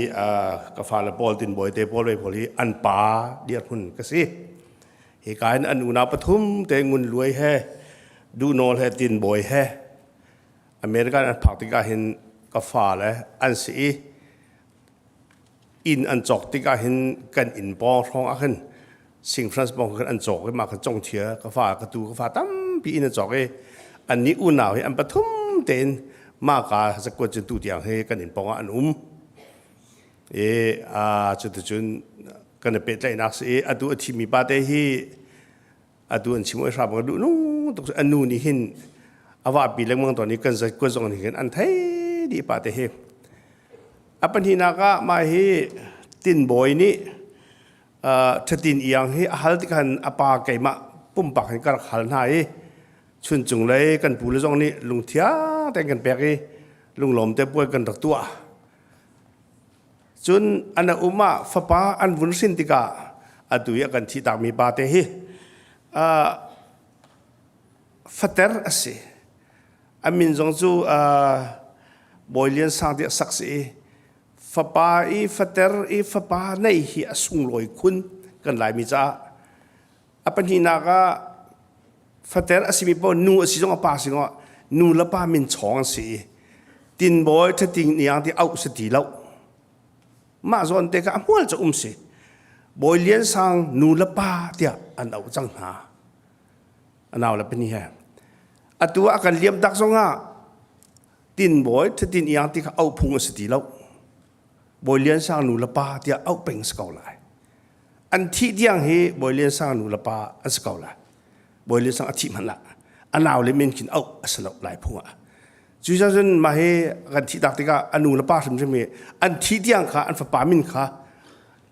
ka fale pawl Tinbawi te pawl ve pawl hi an pa dirhmun ka si. Hika in an unau pathum te Ngun Luai he Duhnawl he Tinbawi he American an phak tikah hin ka fale an si i inn an cawk tikah hin kan inn pawng hrawng ah khin Sing France pawng khan an cawk i mah kha congthia ka fa ka tu ka fa tampi inn an cawk i an nih unau hi an pathum tein mah ka zakuat cun tu tiang hi kan inn pawng ah an um i a cuticun kan i pehtlaihnak si i atu a thimi pa te hi atu an chim oi hram ka duh nung tuk a nu nih hin a vahpi lengmang tawn i kan zat kuat zong nih hin an thei dih pa te hi a pahnihnak ah mah hi tinbawi nih thatin iang hi a hal tikhan a pa keimah pumpak hin ka rak hal hna i chuncung lei kan pu le zong nih lungthiang tein kan pek i lunglawm te puai kan rak tuah Cun an um ah fapa an vun hrin tikah atu i a kan thihtakmi pa te hi fater a si. A min zong cu Bawi Lian Sang tiah sak si i fapa i fater i fapa neih hi a sunglawi khun kan Laimi caah. A pahnihnak ah fater a simi paoh nu a si zong a pa si zong nu le pa min chawng an si i tinbawi thating niang ti auh si ti lo mah zawn te kha a hmual cu um si bawi lian sang nu le pa tiah an auh cang hna a nau le pahnih he atu ah kan liam tak zong ah tinbawi thatin iang ti kha auh phung a si ti lo bawi lian sang nu le pa tiah auh peng si ko lai an thih tiang hi Bawi Lian Sang nu le pa an si ko lai. Bawi Lian Sang a thih hmanh ah a nau le men khin auh a si lo lai phung ah. Cu cun mah hi kan thih tak tikah a nu le pa hrimhrim hi an thih tiang kha an fapa min kha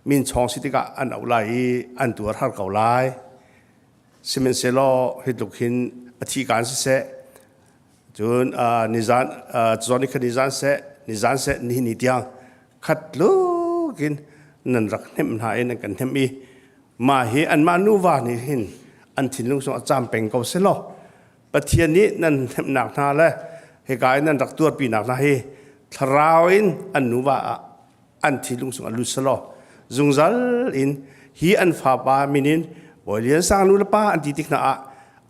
min chawng si tikah an auh lai i an tuar har ko lai. Sihmanhsehlaw hi tluk hin a thih kaan siseh cun nizan zawn i kha nizan seh nizan seh nihin ni tiang khat tluk in nan rak hnemh hna i nan kan hnemh i mah hi anmah nuva nih hin an thinlung sung a caam peng ko selaw Pathian nih nan hnemhnak hna le hika in nan rak tuarpinak hna hi thlarau in an nuva ah an thinlung sung a lut selaw zungzal in hi an fapa min in Bawi Lian Sang nu le pa an ti tik hna ah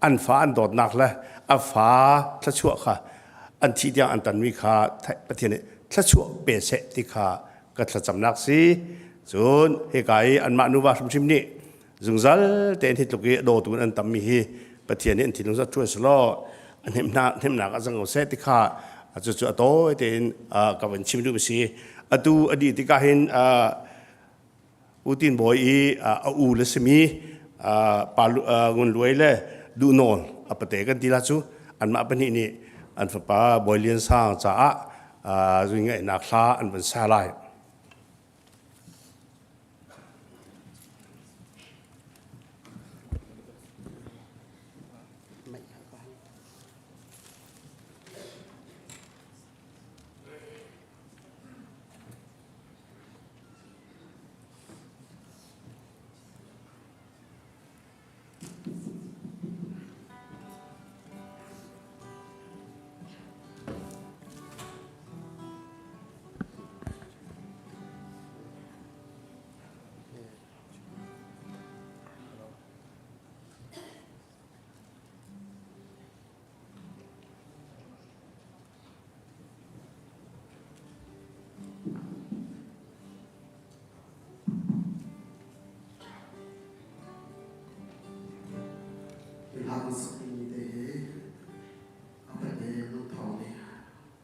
an fa an dawtnak le a fa thluachuah kha an thih tiang an tanmi kha Pathian nih thluachuah pe seh ti kha ka thlacamnak si cun hika i anmah nuva hrimhrim nih. Zungzal tein hi tluk i dawtu in an tammi hi Pathian nih an thinlung zat ṭuan selaw a hnemhnak ah cang ko seh ti kha cucu a tawi tein ka van chim duh si. Atu a dih tikah hin U Tin Bawi i a u le simi pa Ngun Luai le Duh Nawl a pate kan ti la cu anmah pahnih nih an fapa Bawi Lian Sang caah zuinngaihnak hla an van sa lai. Hla kan sakmi te hi a pate lungthawng nih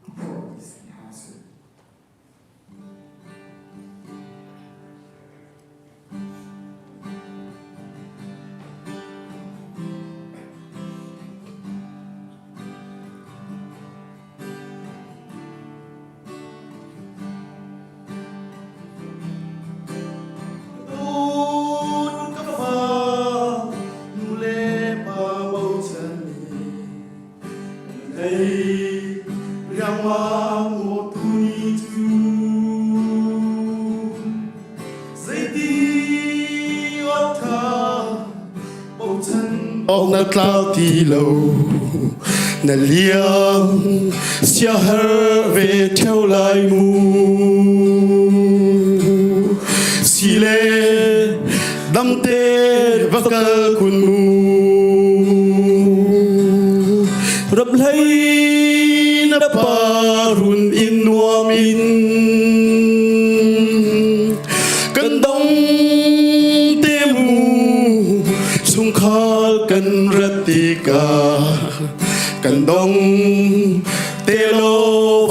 a phuahmi hla a si. Na tlau ti lo na liang siaher ve theo lai mu sile damte va kal kun mu rap hlei na pa run in nuam in kan dong te mu chungkhar kan rat tikah kan dong te lo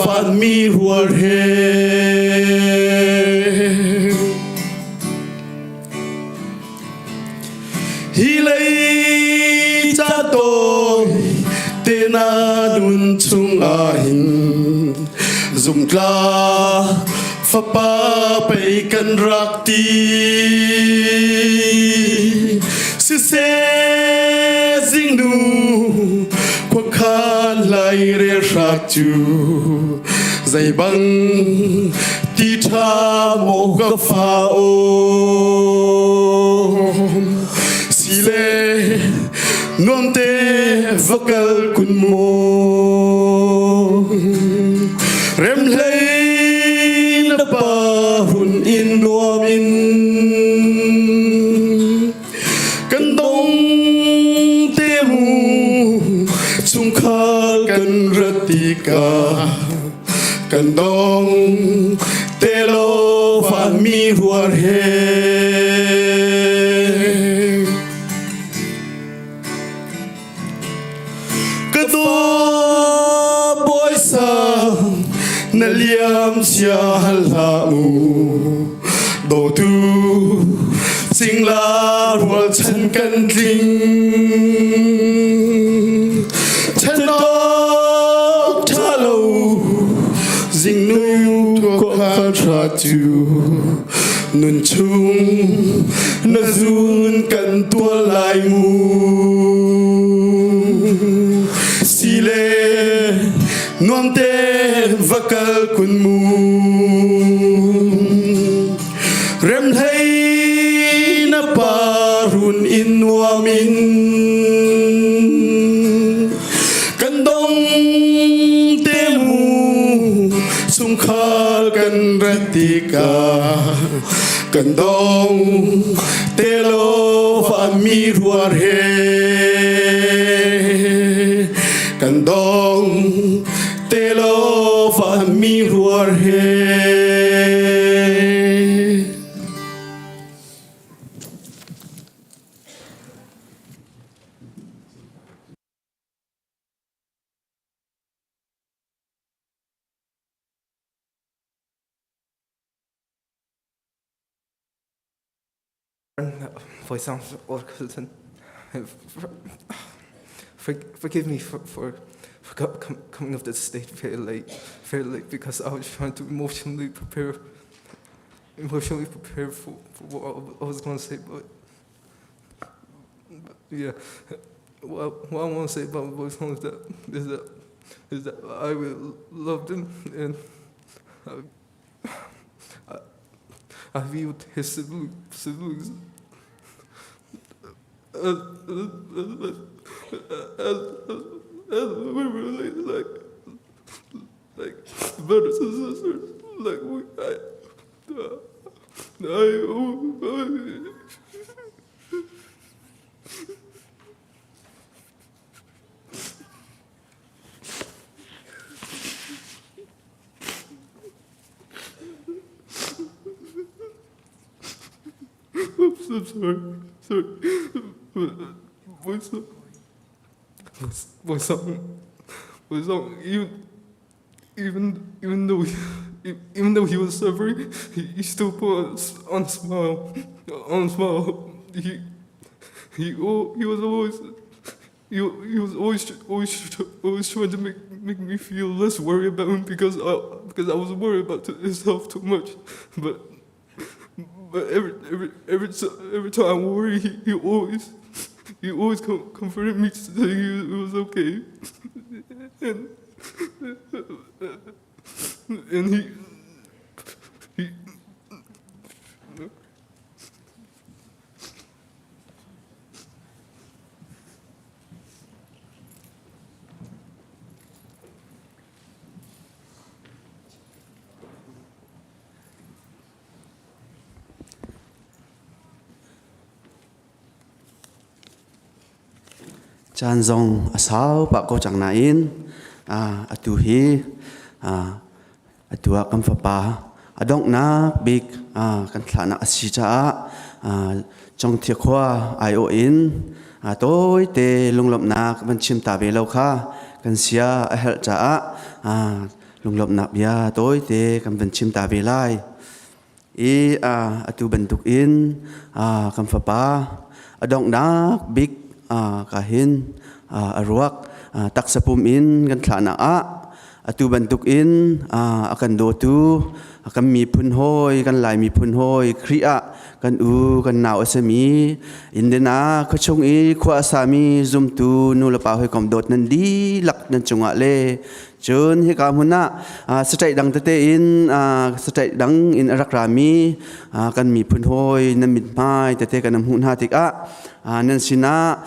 van mi rual he hi lei ca tawi te na nun chung ah hin zumtla fapa pei kan rak ti siseh zingnu khuakhan lai re hrak cu zeibang ti ṭha maw ka fa om sile nuamte va kal kun mu remhlei na pa hun in nuam in kan dong te mu chungkhar kan rat tikah kan dong te lo van mi ruar he Ka dawt bawi sang na liam cia hlah mu dawtu cingla rualchan kan tling chan awk ṭha lo zingnu tuakhal ṭha cu nun chung na zun kan tual lai mu sile nuamte va kal kun mu remhlei na pa run in nuam in kan dong te mu chungkhar kan rat tikah kan dong te lo fa mi ruar he kan dong te lo fa mi ruar he. Voice or Forgive me for, for, for coming up to the stage very late, very late because I was trying to emotionally prepare, emotionally prepare for, for what I was going to say, but, but yeah, what, what I want to say about Voice is that is that is that I really loved him and I, I, I viewed his siblings as, as, as, as we really like like brothers and sisters like we I I, I I'm so sorry. Sorry. Voice voice voice even even even though he, even though he was suffering, he, he still put on a smile. On a smile. He he he was always he, he was always always always trying to make make me feel less worried about him because I because I was worried about his health too much. But but every every every every time I worry, he, he always he always com- comforted me saying it was okay. And and he he Caan zong a sau pah ko cang nain atu hi atu ah kan fapa a donghnak bik kan thlahnak a si caah Congthia khua aiawh in tawite lunglawmhnak van chim ta ve lo kha kan sia a herh caah lunglawmhnak bia tawite kan van chim ta ve lai. I atu bantuk in kan fapa a donghnak bik ka hin a ruak taksa pum in kan thlahnak ah atu bantuk in a kan dawtu kan miphun hawi kan Lai miphun hawi Khrih ah kan u kan nau a simi Indiana khuachung i khua a sami zumtu nu le pa hawikom dawt nan dihlak nan cungah le Cun hika hmun ah saṭaih dang tete in saṭaih dang in a rak rami kan miphun hawi nan mithmai tete kan hmuh hna tikah nan sinah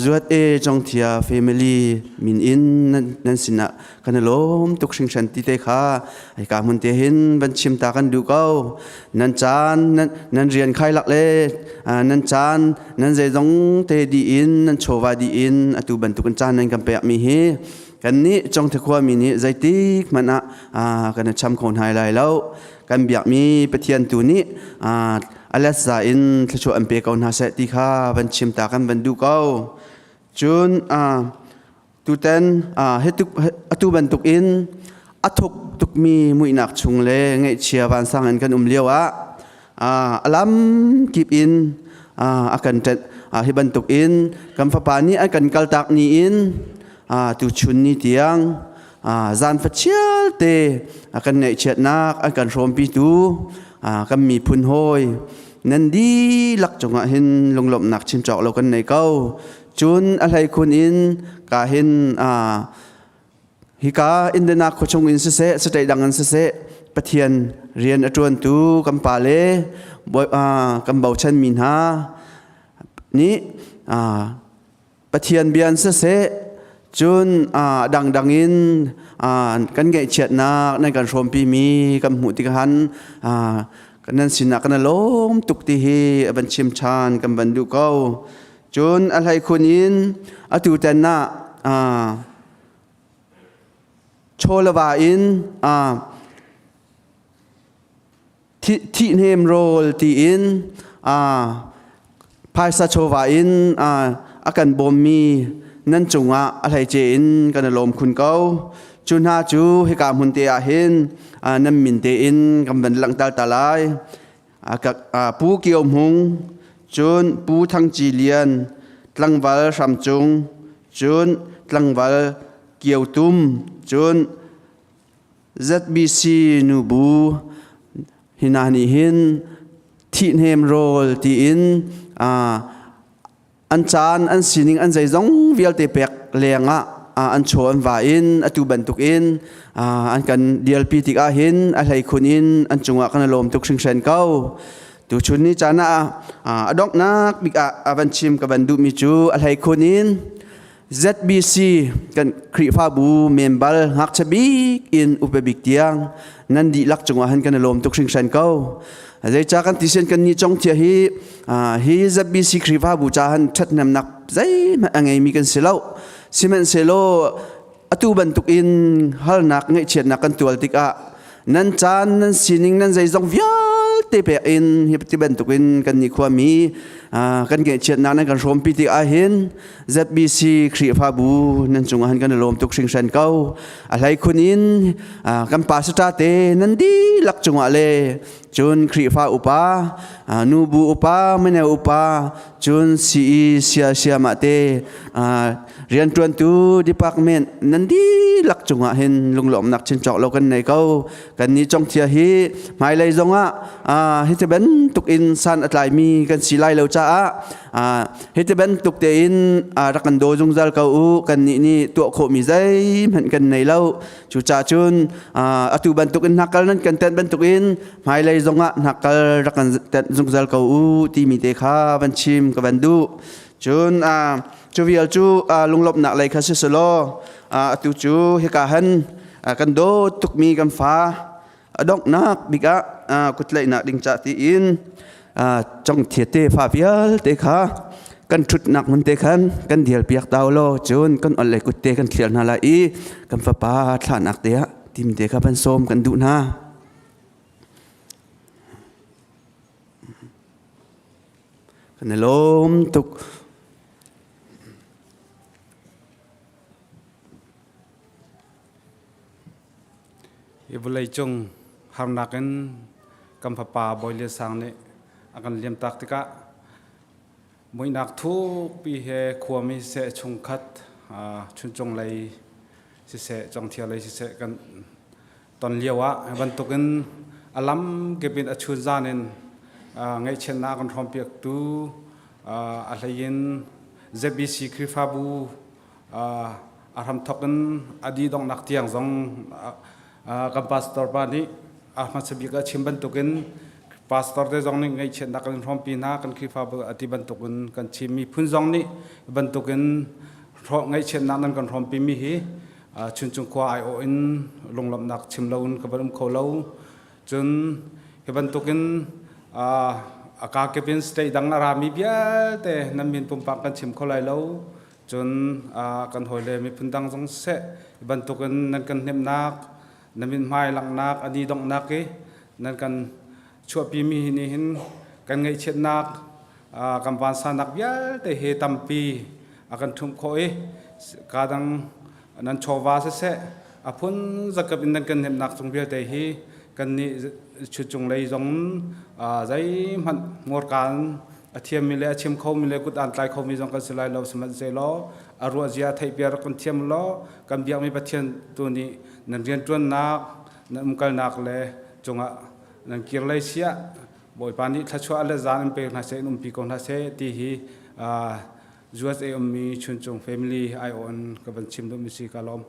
Zuat E Congthia family min in nan sinah kan i lawm tuk hringhran ti te kha hika hmun te hin van chim ta kan duh ko. Nan caan nan rian khai lak le nan caan nan zeizong te dih in nan chawva dih in atu bantuk in caan nan kan pekmi hi Kannih Congthe khuami nih zeitik hmanh ah kan i cham kho hna lai lo. Kan biakmi Pathian tu nih a letza in thluachuah an pe ko hna seh ti kha van chim ta kan van duh ko. Cun tutan atu bantuk in a thuk tukmi muihnak chung le ngaihchia vansang in kan um lio ah a lam kip in a kan ṭanh hi bantuk in kan fapa nih an kan kaltak ni in tuchun ni tiang zan fachial te a kan ngaihchiatnak an kan hrawmpitu kan miphun hawi nan dihlak cungah hin lunglawmhnak chin cawk lo kan nei ko cun a hleikhun in ka hin Hika Indiana khuachung in siseh, state dang in siseh, Pathian rian a ṭuantu kan pa le kan bochanmi hna nih Pathian bia in siseh, cun dangdang in kan ngaihchiatnak nan kan hrawmpimi kan hmuh tikah han nan sinah kan i lawm tuk ti hi a van chim ṭhan kan van duh ko. Cun a hleikhun in atu tan ah chawlava in thihnem rawl tiin phaisa chawva in a kan bawmmi nan cungah a hleice in kan i lawm khun ko. Cu hna cu hika hmun te ah hin nan min tein kan van langhter ta lai. Pu Kio Hmung, Cun Pu Thang Ci Lian, tlangval Hram Cung, cun tlangval Kio Tum, cun ZBC nubu hina nih hin thihnem rawl tiin an caan an sining an zeizong vialte pek lengah an chaw an va in atu bantukin an kan dialpi tikah hin a hleikhun in an cungah kan lawm tuk hringhran ko. Tuchun ni caan ah a donghnak bik ah a van chim ka van duhmi cu a hleikhun in ZBC kan Khrihfabu membal ngakchia bik in upa bik tiang nan dihlak cungah han kan i lawm tuk hringhran ko. Zeicah kan tisen kan ni cong thia hi hi ZBC Khrihfabu ca han ṭhathnemnak zeihmanh a ngeimi kan si lo. Sihmanhsehlaw atu bantuk in halnak ngaihchiatnak kan tual tikah nan caan nan sining nan zeizong vialte pek in hi ti bantukin kan ni khuami kan ngaihchiatnak nan kan hrawmpi tik ahhin ZBC Khrihfabu nan cungah han kan i lawm tuk hringhran ko. A hleikhun in kan pastor te nan dihlak cungah le cun Khrihfa upa, nubu upa, mino upa, cun CE sia siamah te rianṭuantu department nan dihlak cungah hin lunglawmnak chincawk lo kan nei ko. Kan nih congthia hi hmailei zongah hi ti bantuk in san a tlaimi kan si lai lo caah hiti bantuk tein rak kan daw zungzal ko u. Kan nih nih tuah khawhmi zeihmanh kan nei lo. Cucaah cun atu bantuk in hnakal nan kan tenh bantuk in hmailei zongah hnakal rak kan tenh zungzal ko u timi te kha van chim ka van duh. Cun cu vial cu lunglawmhnak lei kha si selaw atu cu hika han kan dawt tukmi kan fa a donghnak bik ah kutlaihnak ding ca tiin congthia te fa vialte kha kan ṭhutnak hmun te khan kan dial piak tau law cun kan ol le kut te kan thlial hna lai i kan fapa thlahnak te ah tim te kha van sawm kan duh hna. Kan i lawm tuk. Hi vawleicung harnak in kan fapa Bawi Lian Sang nih a kan liamtak tikah muihnak thukpi he khuami siseh chungkhat chuncung lei siseh congthia lei siseh kan ton lio ah hi bantukin a lam kip in a chunzan in ngaihchiatnak a kan hrawmpiaktu a hlei in ZBC Khrihfabu a hramthok in a dih donghnak tiang zong kan pastor pa nih a hmasa bik a chim bantukin pastor te zong nih ngaihchiatnak kan hrawmpi hna. Kan Khrihfabu a ti bantukin kan chim miphun zong nih bantukin ngaihchiatnak nan kan hrawmpi mi hi Chuncung khua aiawh in lunglawmhnak chim lo in ka van um kho lo. Cun hi bantukin a kakip in state dang a rami vialte nan min pumpak kan chim kho lai lo. Cun kan hawile miphun dang zong seh bantukin nan kan hnemhnak, nan mithmai langhnak, a ni donghnak i nan kan chuahpimi hi nih hin kan ngaihchiatnak, kan vansannak vialte hi tampi a kan ṭhumh khawh i kadang nan chawva siseh a phun zakap in nan kan hnemhnak cung vialte hi kannih chucung lei zong zeihmanh ngawrkaan a thiammi le a chim khomi le kut aan tlai khomi zong kan si lai lo. Sihmanhsehlaw a ruahzia theihpiar kan thiam law kan biakmi Pathian tu nih nan rianṭuannak, nan umkalnak le cungah nan kir lei siah Bawipa nih thluachuah le zaan in pek hna seh, in umpi ko hna seh ti hi USA ummi Chuncung family aiawh in ka van chim duhmi si. Ka lawm.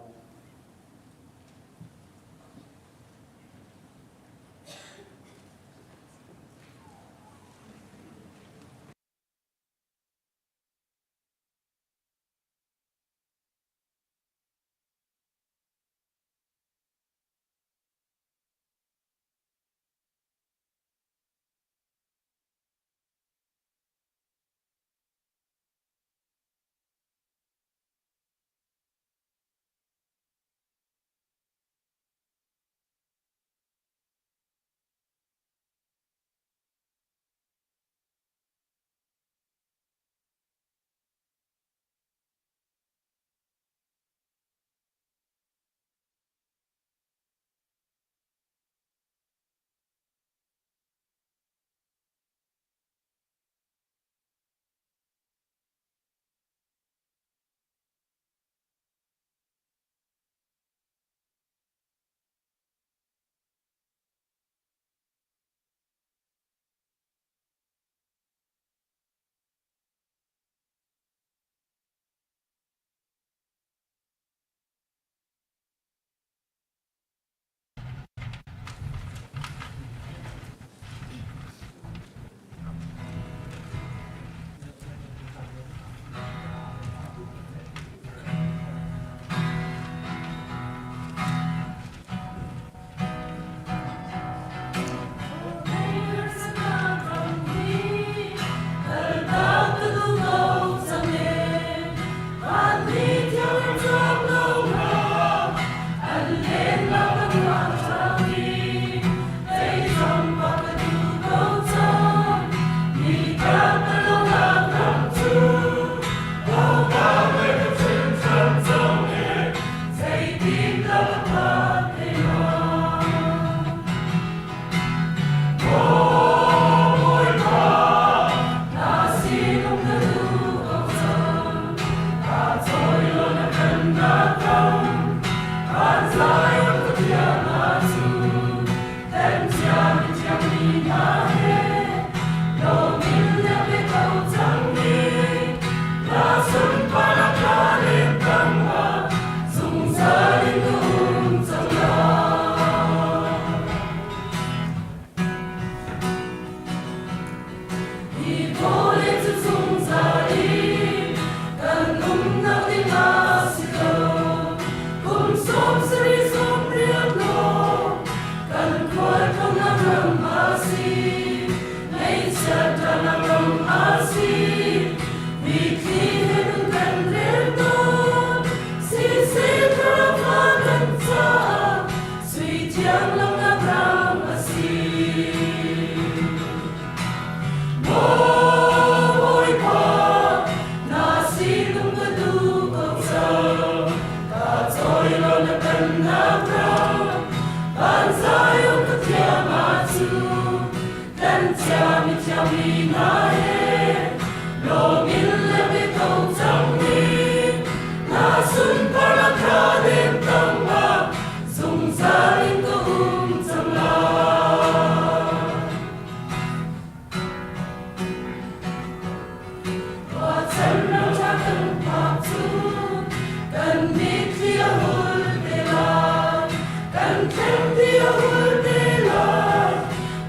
Ni a hul te lai,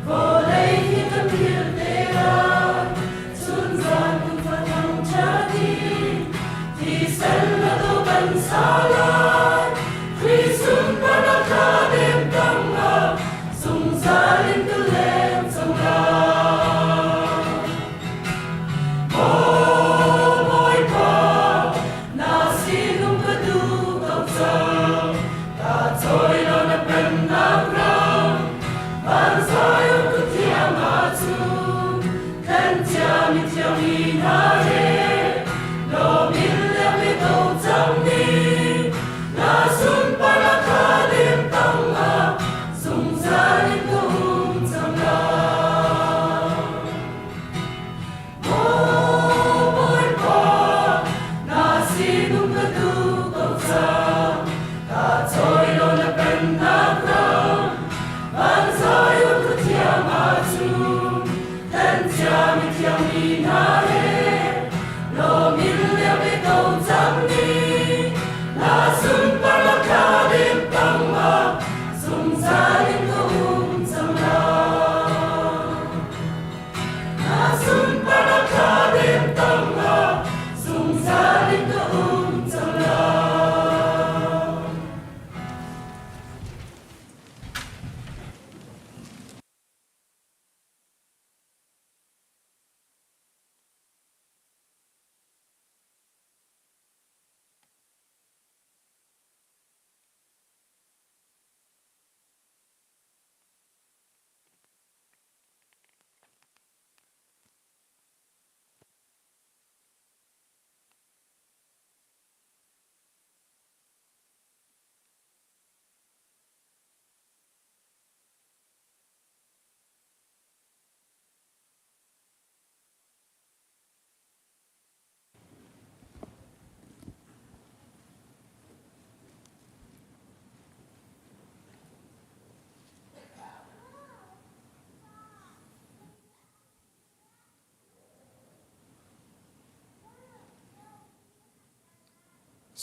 vawlei hi kan philh te lai. Chun zan tufa thangṭhat in thisen na tu kan sa lai. Khrih sunparnak thla dem tangah zungzal in ka leng cang lai. Maw Bawipa, na sinum ka duh ko cang. Ka cawi law na pennak ram, van Zion kuthiang ah cun, kan ciami thiangmi hna he, lawm in leng i ko cang ning. Na sunparnak kha dem tangah, zungzal in ka um cang lai. Maw Bawipa, na sinum ka duh ko cang. Ka cawi law na pennak ram, van Zion khuathiang ah cun, kan ciami thiangmi hna he, lawm in leng i ko cang ning. Na sunparnak thla dem tangah, zungzal in ka um cang lai. Na sunparnak thla dem tangah zungzal in ka um cang lai.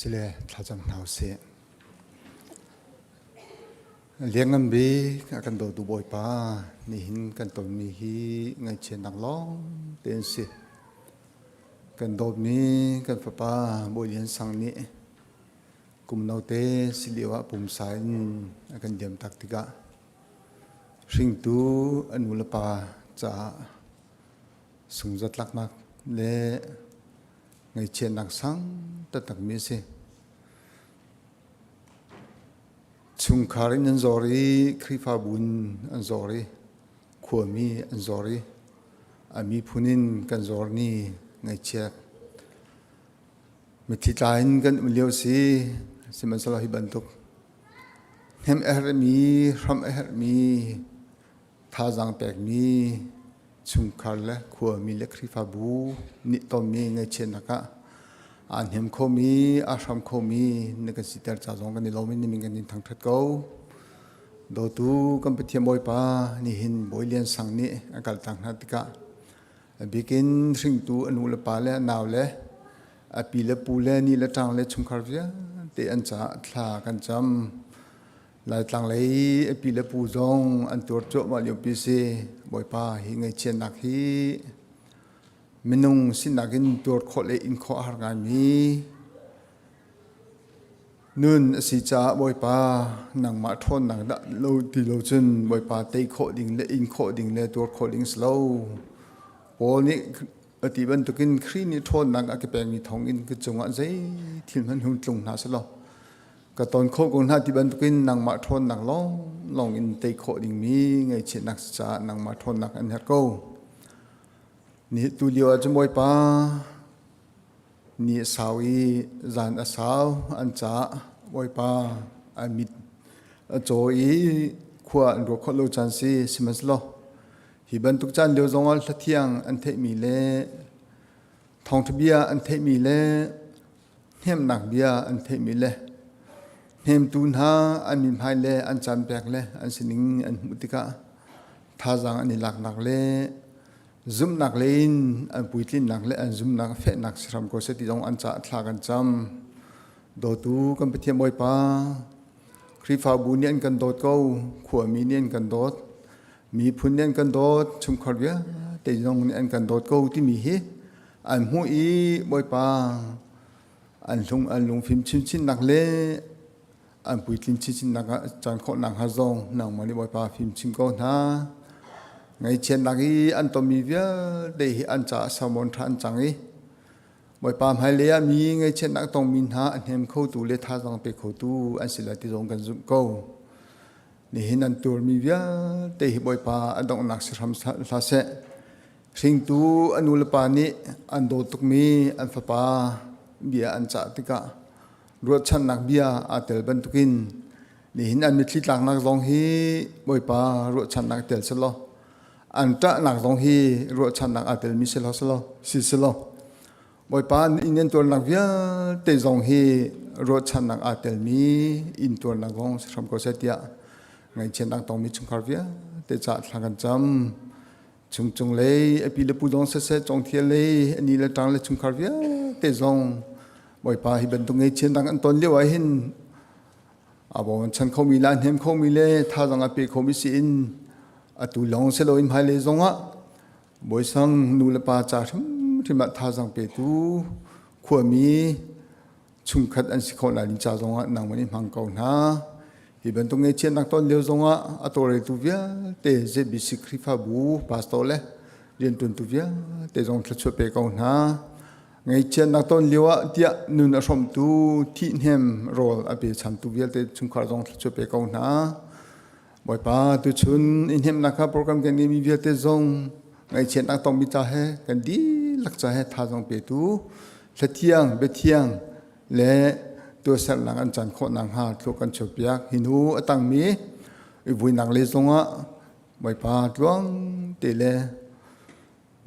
Sile thlacam hna usih. Lianngan bik a kan dawtu Bawipa nihin kan tonmi hi ngaihchiatnak lawng te an si. Kan dawtmi kan fapa Bawi Lian Sang nih kum note si lio ah pumsa in a kan diam tak tikah hringtu a nu le pa caah sungzatlaknak le ngaihchiatnak sang taktakmi a si. Chungkhar in an zor i Khrihfabu in an zor i khuami an zor i a miphun in kan zor ni ngaihchiat Mithi tla in kan um lio si, sihmanhsehlaw hi bantuk hnem a herhmi, hramh a herhmi, thazaang pekmi chungkhar le khuami le Khrihfabu nih tonmi ngaihchiatnak ah aa hnem khomi, aa hram khomi na kan siter ca zong kan i lawm i na min kan in thangṭhat ko. Dawtu kan Pathian Bawipa nihin Bawi Lian Sang nih a kaltak hna tikah A bikin hringtu a nu le pa le a nau le a pi le pu le ni le ṭang le chungkhar vialte an caah thla kan cam. Laitlang lei a pi le pu zong an tuar cuahmah liopi si. Bawipa hi ngaihchiatnak hi minung sinak in tuar khawh le in khawh a har ngaimi Nun a si caah Bawipa nangmah ṭhawnnak dah lo ti lo cun Bawipa tei khawh ding le in khawh ding le tuar khawh ding si lo. Paul nih a ti bantukin Khrih nih ṭhawnnak a ka pekmi thawngin ka cungah zei thil hmanh hung tlung hna selaw ka ton khawh ko hna ti bantukin nangmah ṭhawnnak lawnglawng in tei khawh dingmi ngaihchiatnak si caah nangmah ṭhawnnak an herh ko. Ni tu lio ah cun Bawipa Ni a sau i zan a sau an caah Bawipa an mit a caw i khua an ruah khawh lo caan si sihmanhsehlaw hi bantuk caan lio zongah hlathiang an theihmi le thawngṭha bia an theihmi le hnemhnak bia an theihmi le hnemtu hna an mithmai le an caan pek le an sining an hmuh tikah thazaang an i laknak le Zumhnak lei in an puitlinnak le an zumhnak a fehnak si hram ko seh ti zong an caah thla kan cam. Dawtu kan Pathian Bawipa, Khrihfabu nih an kan dawt ko, khuami nih an kan dawt, miphun nih an kan dawt, chungkhar vialte zong nih an kan dawt ko timi hi an hmuh i Bawipa an hlung an lungfim chinchinnak le an puitlin chinchinnak ah caan khawhnak hnga zong nangmah nih Bawipa fim chim ko hna. Ngaihchiatnak i an tonmi vialte hi an caah sermon ṭha an cang i Bawipa hmailei ah mi ngaihchiatnak tongmi hna a hnem khotu le thazaang pe khotu an si lai ti zong kan zumh ko. Nihin an tuarmi vialte hi Bawipa a donghnak si hram hlah seh. Hringtu a nu le pa nih an dawt tukmi an fapa bia an cah tikah ruahchannak bia aa tel bantukin nihin an mitthli tlaknak zong hi Bawipa ruahchannak tel selaw an ṭahnak zong hi ruahchannak aa telmi si selaw si selaw Bawipa inn in tuarnak vialte zong hi ruahchannak aa telmi inn tuarnak zong si hram ko seh tiah ngaihchiatnak tongmi chungkhar vialte caah thla kan cam. Chungcung lei a pi le pu zong siseh congthia lei a ni le ṭang le chungkhar vialte zong Bawipa hi bantuk ngaihchiatnak an ton lio ah hin a bawm chan khomi le a hnem khomi le thazaang a pe khomi si in atu lawng si loin hmailei zongah Bawisang nu le pa ca hrimhrim ah thazaang petu khuami chungkhat an si khawh lai ding ca zongah nangmah nih hmang ko hna. Hi bantuk ngaihchiatnak ton lio zongah a tawlreltu vialte ZBC Khrihfabu pastor le rianṭuantu vialte zong thluachuah pe ko hna. Ngaihchiatnak ton lio ah tiah nun a hrawmtu thihnem rawl a pe chamtu vialte chungkhar zong thluachuah pe ko hna. Bawipa tuchun i hnemhnak kha program kan ngeimi vialte zong ngaihchiatnak tongmi ca he kan dihlak ca he thazaang petu thlathiang biathiang le tuahsernak an caan khawh nakhnga thlua kan chuahpiak. Hi hnu a tangmi i vuinak le zongah Bawipa tluang te le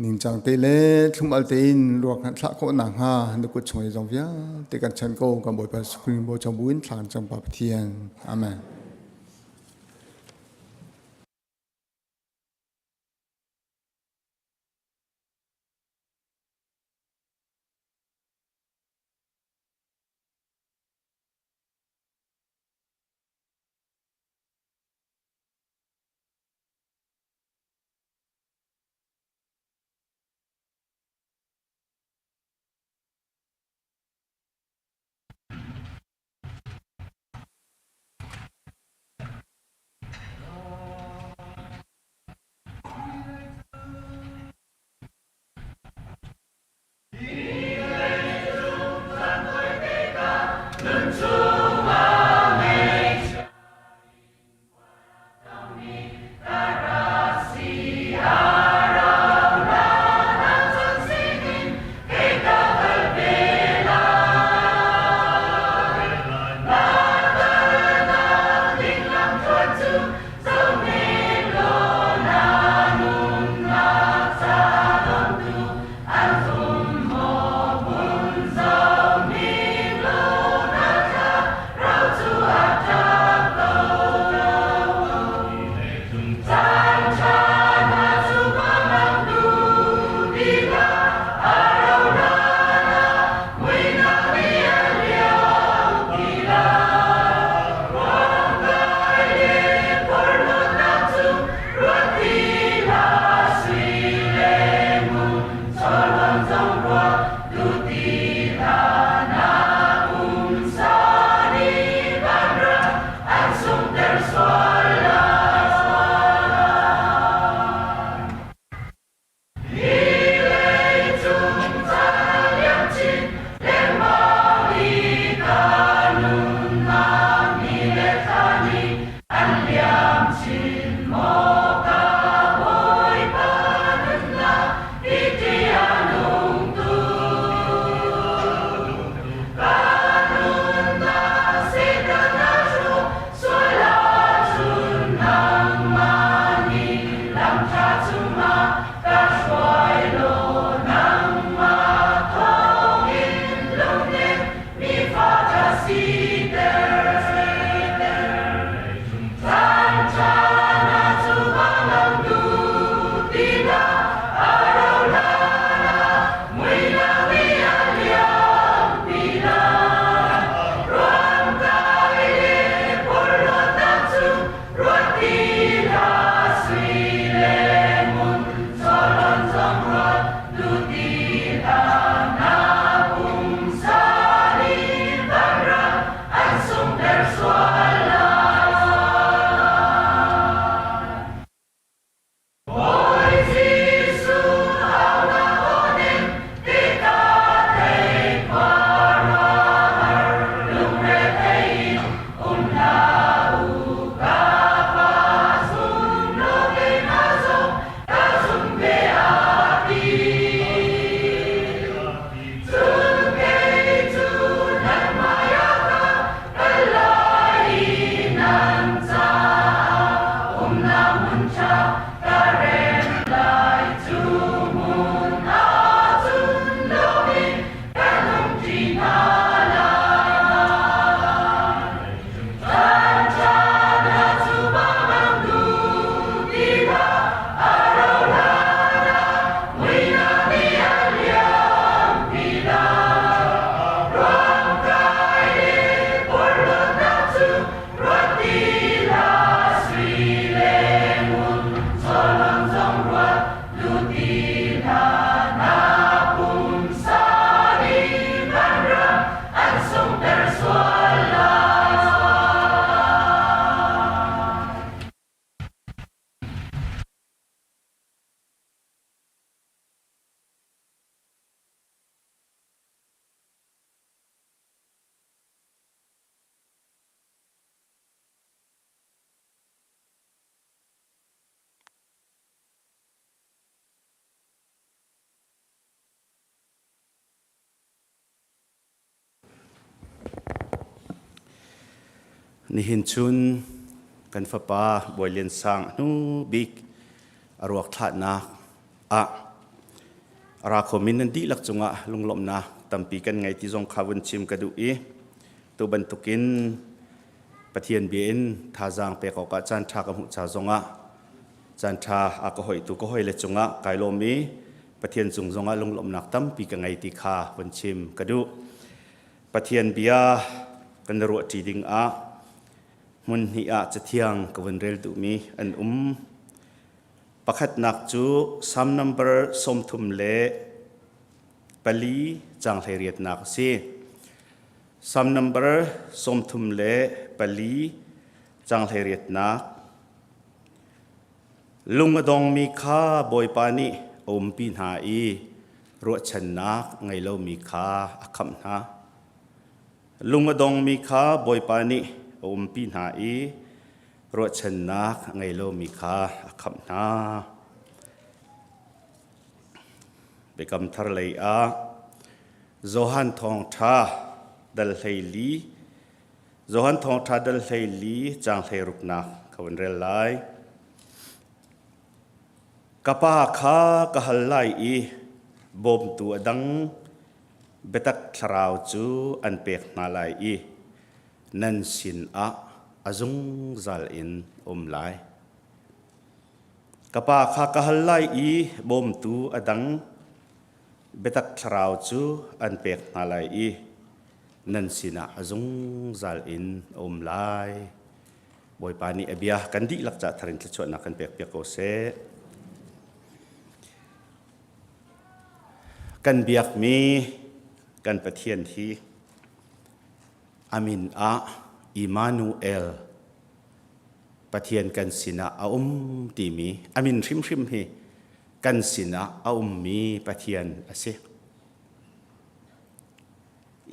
ningcang te le thlum-al tein ruak thlah khawh nakhnga na kut chung i zong vialte kan chan ko kan Bawipa Supreme Bawi cang buin thla kan cam Pa Pathian. Amen. sual lai. Bawi Jesuh aunak aw ning tika thei khuaruahhar lungrethei in um hlah u ka Pa zum law keimah zong ka zum ve a ti. Cun kei cu nan hmaiah ka kal lai i nan caah umnak hmun ṭha ka rem lai. Cu hmun ah cun lawm in kan umṭi hna lai. Caan ṭha hna cu bang duh ti hlah, a rauh hlan ah muihnak nih a liampi lai. Ruamkai le porhlawtnak cu ruat ti hlah, sui le ngun chawlawng zong ruat duh ti hlah. Na pumsa nih vanram an sunghter sual lai. Nihin chun kan fapa Bawi Lian Sang hnu bik a ruak thlahnak ah a ra khomi nan dihlak cungah lunglawmhnak tampi kan ngei ti zong kha vun chim ka duh i tu bantukin Pathian bia in thazaang pek awkah caan ṭha ka hmuh ca zongah caan ṭha a ka hoihtu ka hawile cungah kai lawm i Pathian cung zongah lunglawmhnak tampi ka ngei ti kha vun chim ka duh. Pathian bia kan ruahṭi ding ah hmun hnih ah cathiang ka vun rel duhmi an um. Pakhatnak cu Psalm number 34 caang 18nak a si. Psalm number 34 caang 18nak. Lung a dongmi kha Bawipa nih a umpi hna i ruahchannak a ngei lomi kha a khamh hna. Lung a dongmi kha Bawipa nih a umpi hna i ruahchannak a ngei lomi kha a khamh hna. Biakam thar lei ah Johan Thawngṭha dal 14 Johan Thawngṭha dal 14 caang 16nak ka vun rel lai. Ka Pa kha ka hal lai i bawmtu a dang biatak thlarau cu an pek hna lai i nan sinah a zungzal in um lai. Ka Pa kha ka hal lai i bawmtu a dang biatak thlarau cu an pek hna lai i nan sinah a zungzal in a um lai. Bawipa nih a bia kan dihlak ca thar in thluachuahnak kan pek piak ko seh. Kan biakmi kan Pathian hi amin ah Immanuel Pathian kan sinah a um timi amin hrimhrim hi kan sinah a ummi Pathian a si.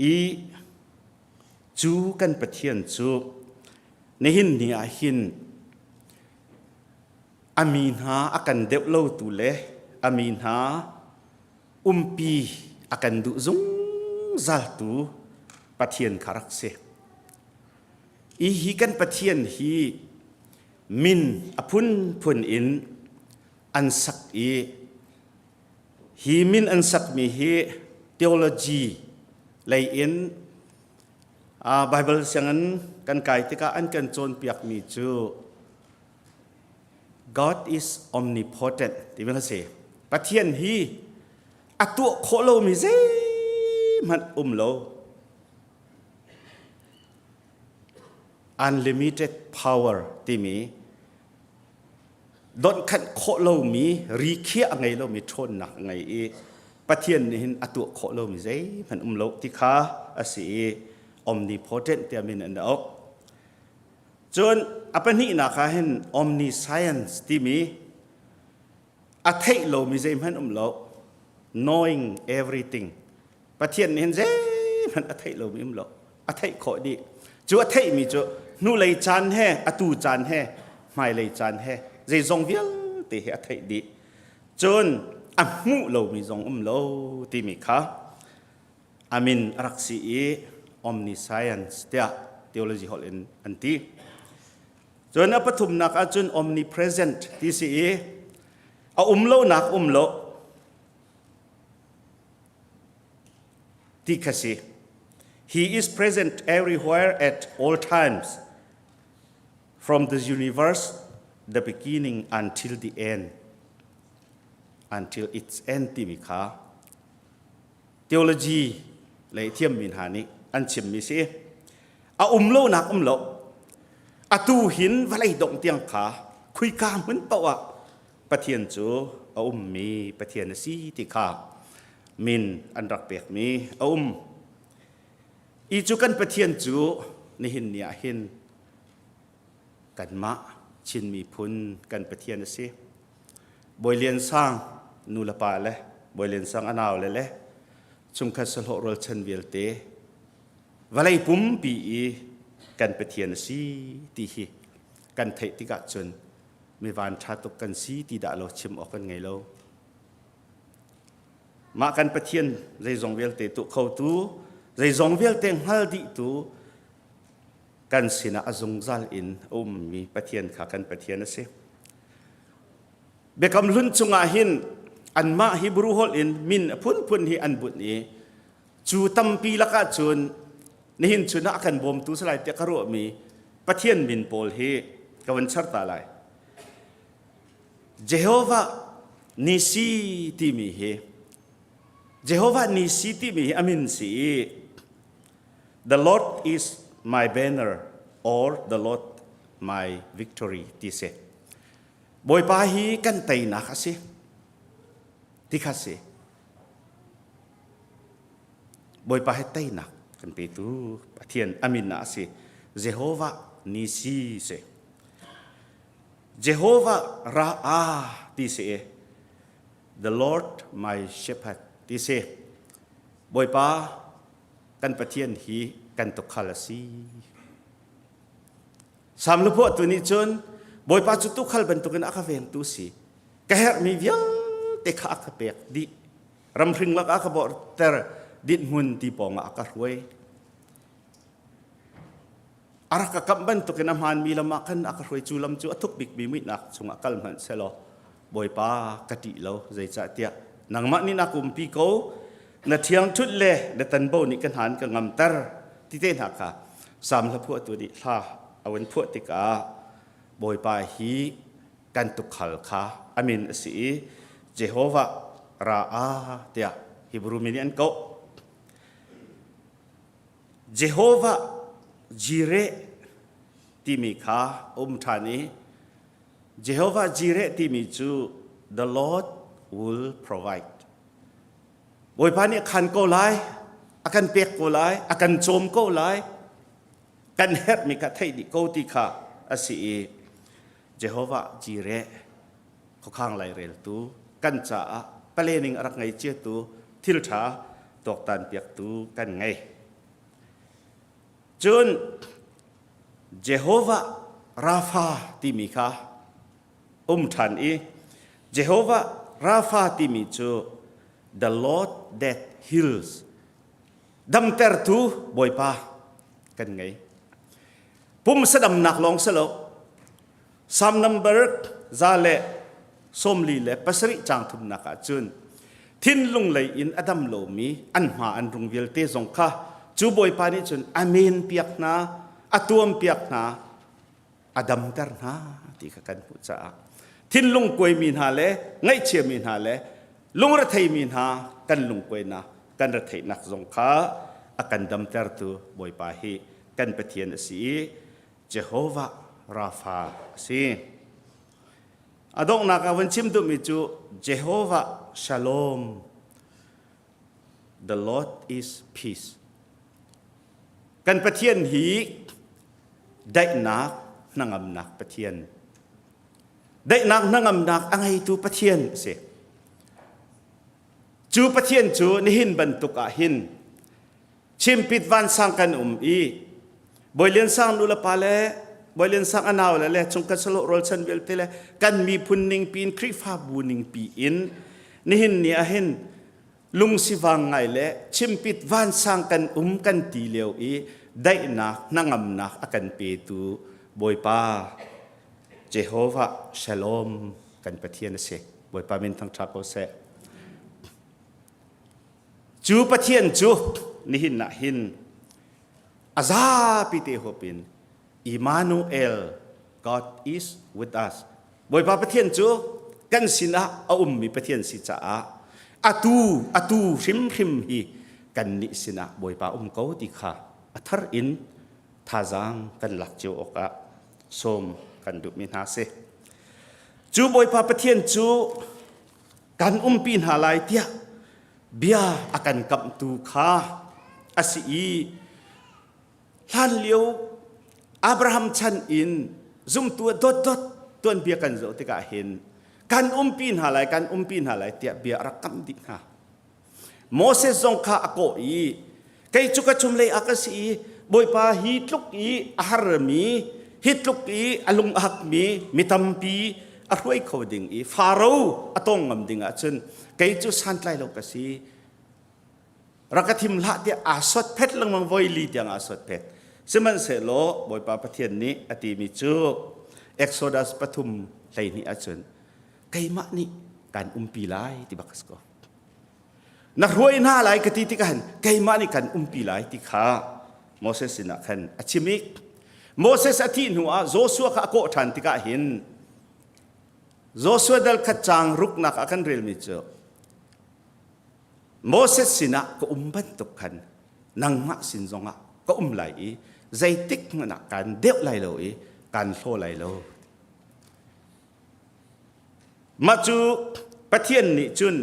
I cu kan Pathian cu nihin ni ah hin a mi hna a kan deuh lotu le a mi hna umpi a kan duh zungzaltu Pathian kha rak si. I hi kan Pathian hi min a phunphun in an sak i Hi min an sakmi hi theology lei in Bible sianginn kan kai tikah an kan cawnpiakmi cu God is omnipotent ti a si. Pathian hi a tuah khawh lomi zeihmanh um lo. Unlimited power timi donhkhanh khawh lomi rikhiah a ngei lomi ṭhawnnak a ngei i Pathian nih hin a tuah khawh lomi zeihmanh um lo ti kha a si i omnipotent tiah min an auh. Cun a pahnihnak ah hin omniscience timi a theih lomi zeihmanh um lo knowing everything Pathian nih hin zeihmanh a theih lomi um lo a theih khawh dih cu a theihmi cu hnulei caan he atu caan he hmailei caan he zeizong vialte he a theih dih cun a hmuh lomi zong um lo timi kha a min a rak si i omniscience tiah theology holh in an ti cun a pathumnak ahcun omnipresent ti si i a um lonak um lo ti kha si he is present everywhere at all times from the universe the beginning until the end until its end timi kha theology lei thiammi hna nih an chimmi si. A um lonak um lo. Atu hin vawlei dongh tiang kha khuika hmun paoh ah Pathian cu a ummi Pathian a si ti kha min an rak pekmi a um. I cu kan Pathian cu nihin ni ah hin kanmah Chin miphun kan Pathian a si. Bawi Lian Sang nu le pa le Bawi Lian Sang a nau le le chungkhat sahlawh rualchan vialte vawlei pumpi i kan Pathian a si ti hi kan theih tikah cun mi van ṭha tuk kan si ti dah lo chim awk kan ngei lo. Mah kan Pathian zeizong vialte tuah khotu, zeizong vialte hngal dihtu kan sinah a zungzal in a ummi Pathian kha kan Pathian a si. Biakam hlun chungah hin anmah Hebrew holh in min a phunphun hi an bunh i cu tampi lakah cun nihin chun ah a kan bawmtu salai tiah ka ruahmi Pathian min pawl hi ka van char ta lai. Jehovah Nisi timi hi Jehovah Nisi timi hi a min si i The Lord is my banner or the Lord my victory ti si. Bawipa hi kan teinak a si. Ti kha si. Bawipa hi teinak kan petu Pathian amin ah a si. Jehovah Nisi si. Jehovah Ra'ah ti si. The Lord my shepherd ti si. Bawipa kan Pathian hi kan tukhal a si. Salm phuahtu nih cun Bawipa cu tukhal bantukin a ka vengtu si. Ka herhmi vialte kha a ka pek dih. Ramhring lakah a ka borter, dinhmun ti pawngah a ka hruai. A rak ka kamh bantukin a hmaanmi lam ah khan a ka hruai cu lam cu a thuk bikmi muihnak chungah kal hmanh selaw Bawipa ka ṭih lo zeicahtiah nangmah nih na ka umpi ko na ṭhiangṭhunh le na tanbo nih ka hna an ka ngamter ti te hna kha Salm hla phuahtu nih hla a vun phuah tikah Bawipa hi kan tukhal kha a min a si i Jehovah Ra'ah tiah Hebrew mi nih an kawh. Jehovah Jireh timi kha a um ṭhan i Jehovah Jireh timi cu the Lord will provide. Bawipa nih a khan ko lai, a kan pek ko lai, a kan cawm ko lai, kan herhmi kha theih dih ko ti kha a si i Jehovah Jireh khuakhang laireltu kan caah palening a rak ngei ciatu thil ṭha tuaktan piaktu kan ngei. Cun Jehovah Rapha timi kha um ṭhan i Jehovah Rapha timi cu the Lord that heals damtertu Bawipa kan ngei. Pumsa damnak lawng si lo Psalm number 147 caang thumnak ah cun thinlung lei in a dam lomi an hma an rung vialte zong kha cu Bawipa nih cun a men piak hna, a tuam piak hna, a damter hna ti kha kan hmuh caah thinlung kuaimi hna le ngaihchiami hna le lungretheimi hna kan lungkuainak kan retheihnak zong kha a kan damtertu Bawipa hi kan Pathian a si i Jehovah Rapha a si. A donghnak ah van chim duhmi cu Jehovah Shalom. The Lord is peace. Kan Pathian hi daihnak, hnangamnak Pathian. Daihnak hnangamnak a ngeitu Pathian a si. Cu Pathian cu nihin bantuk ah hin Chimpit vansang kan um i Bawi Lian Sang nu le pa le Bawi Lian Sang a nau le le chungkhat salo rawlchan vialte le kan miphun ning piin Khrihfabu ning piin nihin ni ah hin lungsivang ngai le chimpit vansang kan um kan ti lio i daihnak hnangamnak a kan petu Bawipa Jehovah Shalom kan Pathian a si. Bawipa min thangṭha ko seh. Cu Pathian cu nihin ah hin a zapi te huap in Emmanuel God is with us. Bawipa Pathian cu kan sinah a ummi Pathian si caah atu atu hrimhrim hi kannih sinah Bawipa um ko ti kha a thar in thazaang kan lak cio awkah sawm kan duhmi hna si. Cu Bawipa Pathian cu kan umpi hna lai tiah bia a kan kamhtu kha a si i hlanlio Abraham chan in zumtu a dotdot tuanbia kan zoh tikah hin kan umpi hna lai kan umpi hna lai tiah bia a rak kamh dih hna. Moses zong kha a kawh i kei cu ka chumlei ah ka si i Bawipa hi tluk i a harmi hi tluk i a lung a hakmi mi tampi a hruai kho ding i Faro a tong ngam ding ahcun kei cu santlai lo ka si rak ka thim hlah tiah aa sot phet lengmang voi li tiang aa sot phet sihmanhsehlaw Bawipa Pathian nih a timi cu Exodus pathum 12 ahcun keimah nih kan umpi lai ti bak a si ko na hruai hna lai ka ti tikah hin keimah nih kan umpi lai ti kha Moses sinah khan a chim i Moses a thih hnu ah Joshua kha a kawh ṭhan tikah hin Joshua dal khat caang ruknak ah kan relmi cu Moses sinah ka um bantuk khan nangmah sin zongah ka um lai i zeitik hmanh ah kaan deuh lai lo i kaan hlaw lai lo. Mah cu Pathian nih cun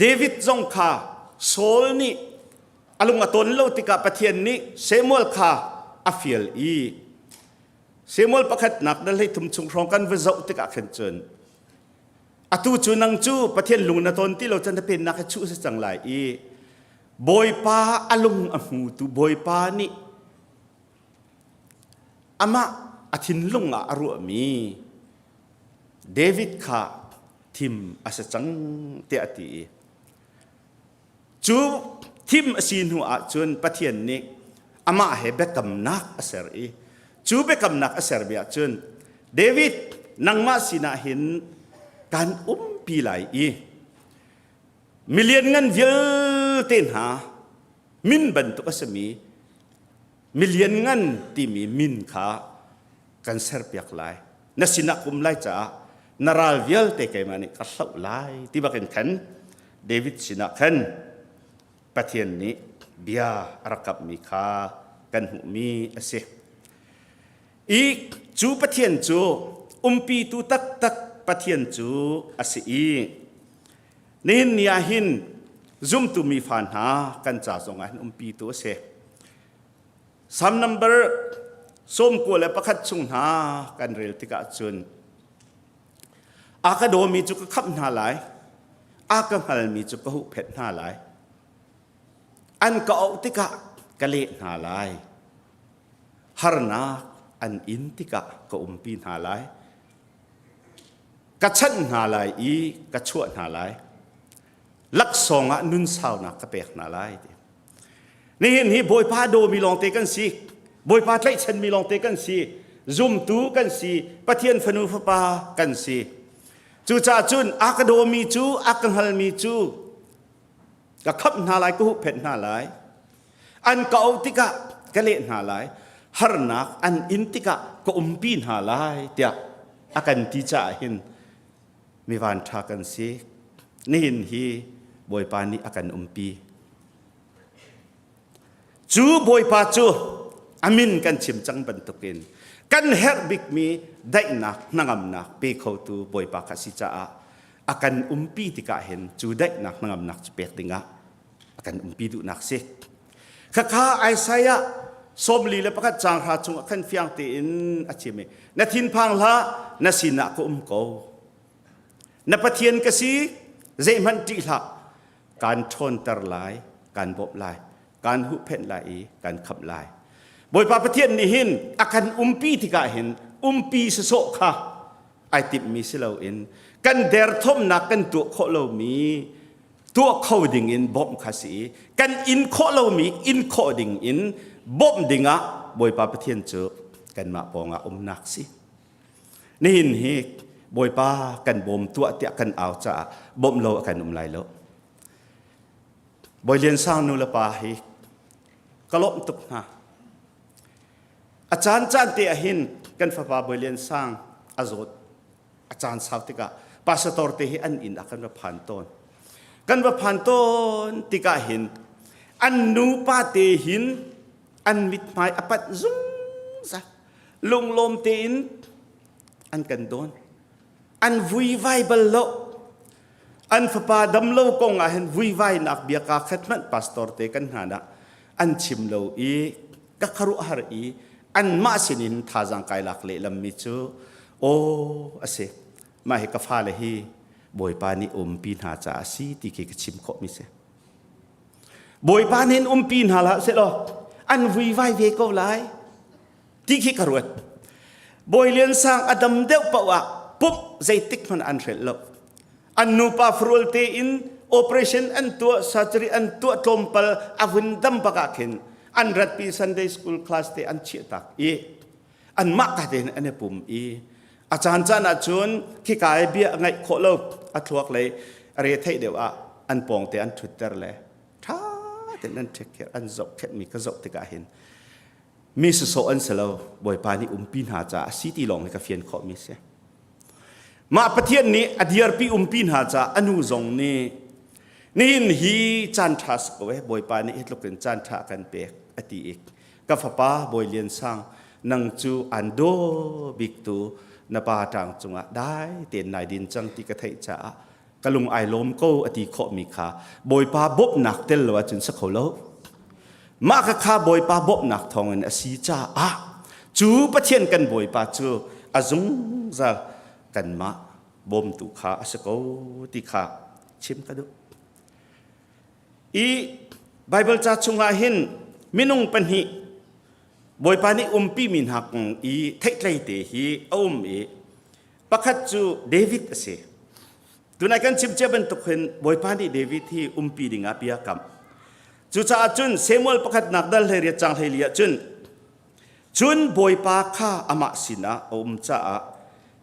David zong kha Saul nih a lung a ton lo tikah Pathian nih Samuel kha a fial i Samuel pakhatnak dal 13 chung hrawng kan va zoh tikah khan cun Atu cu nang cu Pathian lung na ton ti lo cun na pennak hi chuh si cang lai i Bawipa a lung a hmutu Bawipa nih amah a thinlung ah a ruahmi David kha thim a si cang tiah a ti i Cu thim a si hnu ahcun Pathian nih amah he biakamnak a ser i cu biakamnak a sermi ahcun David nangmah sinah hin kan umpi lai i milian ngan vialte hna min bantuk a simi milian ngan timi min kha kan serpiak lai na sinah ka um lai caah na ral vialte keimah nih ka hloh lai ti bakin khan David sinah khan Pathian nih bia a rak kamhmi kha kan hmuhmi a si. I cu Pathian cu umpitu taktak Pathian cu a si i nihin ni ah hin zumtu mi fa hna kan ca zongah hin umpitu a si. Psalm number 91 chung hna kan rel tikah cun a ka dawmi cu ka khamh hna lai a ka hngalmi cu ka huhphenh hna lai an ka auh tikah ka leh hna lai harnak an in tikah ka umpi hna lai ka chanh hna lai i ka chuah hna lai laksawng ah nun saunak ka pek hna lai ti Nihin hi Bawipa dawmi lawngte kan si. Bawipa tlaihchanmi lawngte kan si. Zumtu kan si. Pathian fanu fapa kan si. Cucaah cun a ka dawmi cu, a ka hngalmi cu ka khamh hna lai, ka huhphenh hna lai. An ka auh tikah ka leh hna lai. Harnak an in tikah ka umpi hna lai tiah a kan ti caah hin mi vanṭha kan si. Nihin hi Bawipa nih a kan umpi. Cu Bawipa cu a min kan chim cang bantukin kan herh bikmi daihnak hnangamnak pe khotu Bawipa kha si caah a kan umpi tikah hin cu daihnak hnangamnak cu pek dingah a kan umpi duhnak si. Khakha Isaiah 41 caang hra chungah khan fiang tein a chim i na thinphang hlah na sinah ka um ko. Na Pathian ka si zeihmanh ṭih hlah kaan ṭhawnter lai kaan bawmh lai kaan huhphenh lai i kaan khamh lai. Bawipa Pathian nih hin a kan umpi tikah hin umpi sawsawh kha ai timhmi si loin kan derthawmnak kan tuah khawh lomi tuah kho ding in bawmh kha si i kan in khawh lomi in khawh ding in bawmh dingah Bawipa Pathian cu kanmah pawngah umnak si. Nihin hi Bawipa kan bawm tuah tiah kan au caah bawmh lo a kan um lai lo. Bawi Lian Sang nu le pa hi ka lawmh tuk hna. A caan caan te ah hin kan fapa Bawi Lian Sang a zawt a caan sau tikah pastor te hi an inn ah kan va phan tawn. Kan va phan tawn tikah hin an nupa te hin an mithmai a panh zungzal lunglawm tein an kan dawn. An vuivai bal lo. An fapa damlo kong ah hin vuivainak bia kaa khat hmanh pastor te kan hna ah an chim lo i ka khuaruahhar i anmah sinin thazaang kai lak lehlammi cu aw a si mah hi ka fale hi Bawipa nih umpi hna caah a si ti khi ka chim khawhmi si. Bawipa nih in umpi hna hlah sehlaw an vuivai ve ko lai ti khi ka ruat. Bawi Lian Sang a dam deuh paoh ah pumh zeitik hmanh an hrelh lo. An nupa farual tein operation an tuah, surgery an tuah tlawmpal a vun dam bak ah khin an ratpi Sunday school class te an chiah tak i anmah ka tein an i pum i a caan caan ah cun khika i bia a ngaih khawh lo a thluak lei a re theih deuh ah an pawng te an ṭhutter le ṭha tein an take care an zohkhenhmi ka zoh tikah hin mi sawsawh an si lo Bawipa nih umpi hna caah a si ti lawng hi ka fian khawhmi si. Mah Pathian nih a dirpi umpi hna caah a nu zong nih nihin hi caan ṭha si ko eh Bawipa nih hi tluk in caan ṭha a kan pek a ti i ka fapa Bawi Lian Sang nang cu aan daw biktu na pa ṭang cungah dai tein nai din cang ti ka theih caah ka lung ai lawm ko a ti khawhmi kha Bawipa bawmhnak tel lo ahcun si kho lo. Mah kha kha Bawipa bawmhnak thawngin a si caah cu Pathian kan Bawipa cu a zungzal kanmah bawmtu kha a si ko ti kha chim ka duh. I Baibal ca chungah hin minung pahnih Bawipa nih umpimi hna kong i theihtlei te hi a um i Pakhat cu David a si. Tunai kan chim cia bantuk hin Bawipa nih David hi umpi dingah bia kam. Cucaah cun Samuel pakhatnak dal 18 cang 14 ah cun cun Bawipa kha amah sinah a um caah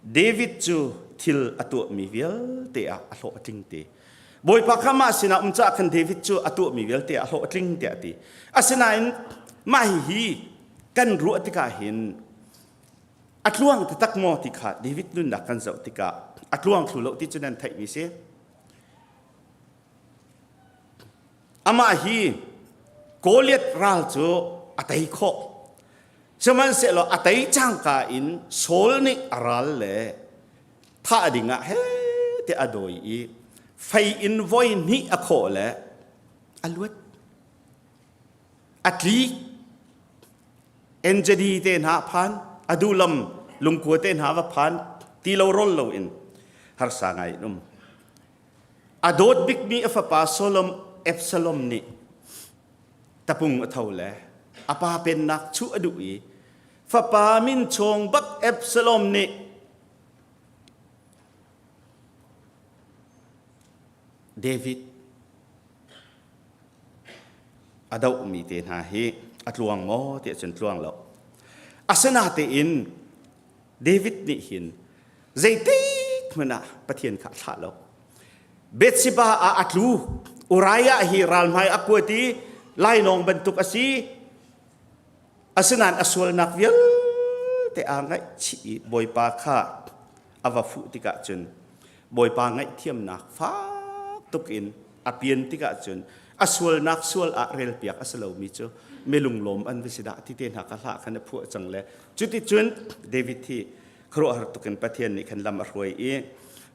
David cu thil a tuahmi vialte ah a hlawh a tling te. Bawipa kha amah sinah um caah khan David cu a tuahmi vialte ah a hlawh a tling tiah a ti. Asinain mah hihi kan ruah tikah hin A tluang taktak maw ti kha David nunnak kan zoh tikah a tluang thlu lo ti cu nan theihmi si. Amah hi Goliath ral cu a tei khawh. Sihmanhsehlaw a tei cangka in Saul nih a ral le thah dingah he te a dawi i fei in voi hnih a khawh le a luat. A tli NJD te hna phan adulam lungkua te hna va phan ti lo rol lo in harsa ngai in um a dawt bikmi a fapa Solom Absalom nih tapung a tho le a pa pennak chuh a duh i fapa min chawng bak Absalom nih David a dohmi te hna hi a tluang maw ti ahcun tluang lo. Asinatein David nih hin zeitik hmanh ah Pathian kha a thlah lo. Bethsheba ah a tlu. Uriah hi ralhmai a kuat i lainawng bantuk a si. Asinain a sualnak vialte aa ngaihchih i Bawipa kha a va fuh tikah cun Bawipa ngaihthiamnak fak tuk in a pian tikah cun a sualnak sual ah relpiak a si lomi cu milunglawm an va si dah ti te hna ka hlah khan a phuah cang le cuticun David hi khuaruahhar tuk in Pathian nih khan lam a hruai i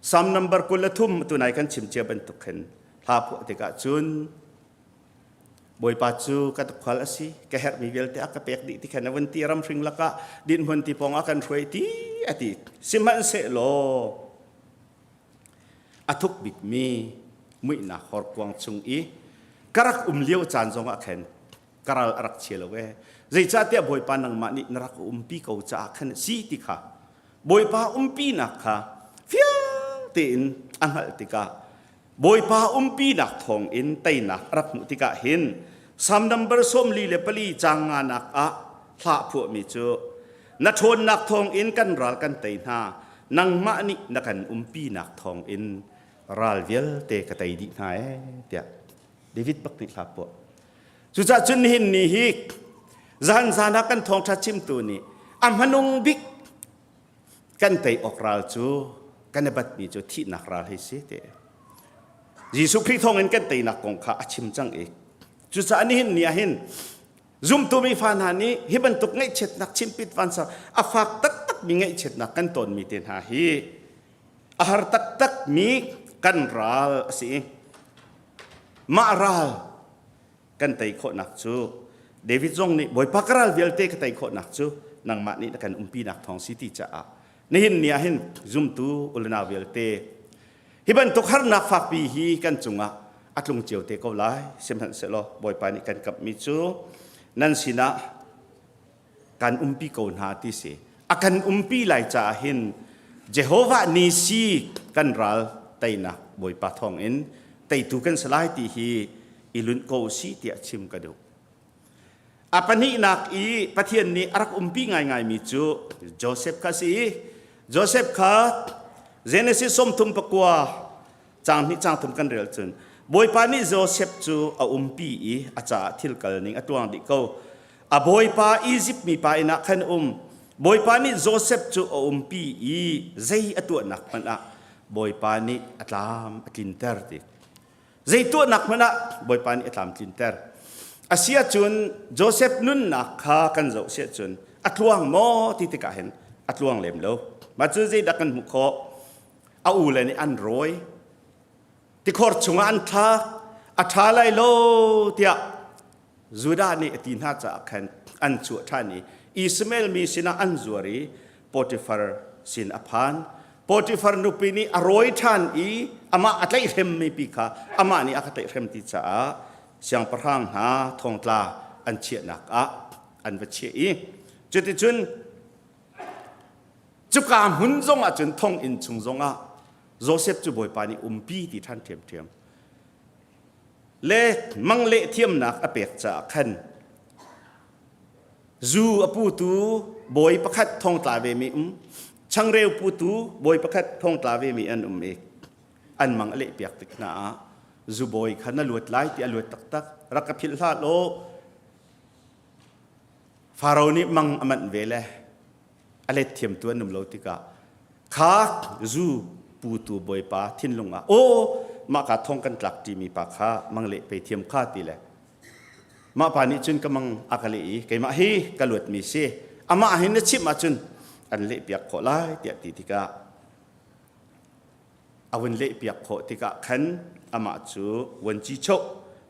Psalm number 23 tunai kan chim cia bantuk khin hla phuah tikah cun. Bawipa cu ka tukhal a si, ka herhmi vialte a ka pek dih ti khan a vun ti ramhring lakah dinhmun ti pawng a kan hruai ti a ti. Sihmanhsehlaw a thuk bikmi muihnak horkuang chung i ka rak um lio caan zongah khan ka ral a rak chia lo ee. Zeicahtiah Bawipa nangmah nih na rak umpi ko caah khan a si ti kha Bawipa umpinak kha fiang tein a hngalh tikah Bawipa umpinak thawngin teinak a rak hmuh tikah hin Salm number 44 caang nganak ah hla phuahmi cu na ṭhawnnak thawngin kan ral kan tei hna nangmah nih na kan umpinak thawngin ral vialte ka tei dih hna ee tiah David bak nih hla phuah. Cucaah cun nihin ni hi zan zan ah kan thawngṭha chimtu nih a hmanung bik kan tei awk ral cu kan i batmi cu thihnak ral hei si te. Jesuh Khrih thawngin kan teinak kong kha a chim cang i cucaah nihin ni ah hin zumtu mi fa hna nih hi bantuk ngaihchiatnak chimpit vansang a fak taktakmi ngaihchiatnak kan tawnmi te hna hi a har taktakmi kan ral a si i mah ral kan tei khawhnak cu David zong nih Bawipa ka ral vialte ka tei khawhnak cu nangmah nih na kan umpinak thawng si ti caah nihin ni ah hin zumtu ulenau vialte hi bantuk harnak fakpi hi kan cungah a tlung cio te ko lai. Sihmanhsehlaw Bawipa nih kan kamhmi cu nan sinah kan umpi ko hna ti si. A kan umpi lai caah hin Jehovah Nisi kan ral teinak Bawipa thawngin teitu kan si lai ti hi i lunh ko si tiah chim ka duh. A pahnihnak i Pathian nih a rak umpi ngaingaimi cu Joseph kha si i Joseph kha Genesis 39 caang hnih caang thum kan rel cun Bawipa nih Joseph cu a umpi i a caah thil kal ning a tuang dih ko. A bawipa Izipt mipa inn ah khan um. Bawipa nih Joseph cu a umpi i zei a tuahnak hmanh ah Bawipa nih a tlam a tlinter ti. Zei tuahnak hmanh ah Bawipa nih a tlam tlinter. A si ahcun Joseph nunnak kha kan zoh si ahcun a tluang maw ti tikah hin a tluang lem lo. Mah cu zeidah kan hmuh khawh? A u le nih an rawi. Tikhor chungah an thlak. A ṭha lai lo tiah Judah nih a ti hna caah khan an chuah ṭhan i Ishmael mi sinah an zuar i Potifar sin a phan. Potifar nupi nih a rawi ṭhan i amah a tlaihhremmi pi kha amah nih a ka tlaihhrem ti caah siangpahrang hna thongtla an chiahnak ah an va chiah i cuticun cuka hmun zongah cun thonginn chung zongah Joseph cu Bawipa nih umpi ti ṭhan ṭhiamṭhiam le mang leh thiamnak a pek caah khan Zu a putu bawi pakhat thongtla vemi um, changreu putu bawi pakhat thongtla vemi an um i an mang a lehpiak tik hna ah zu bawi kha na luat lai ti a luat taktak rak ka philh hlah law Faro nih mang a manh ve le a let thiamtu an um lo tikah kha zu putu bawipa thinlung ah aw mah ka thong kan tlak ṭimi pa kha mang leh pe thiam kha ti le Mah pa nih cun ka mang a ka leh i keimah hi ka luatmi si amah hin na chimh ahcun an lehpiak khawh lai tiah ti tikah a vun lehpiak khawh tikah khan amah cu vuanci choh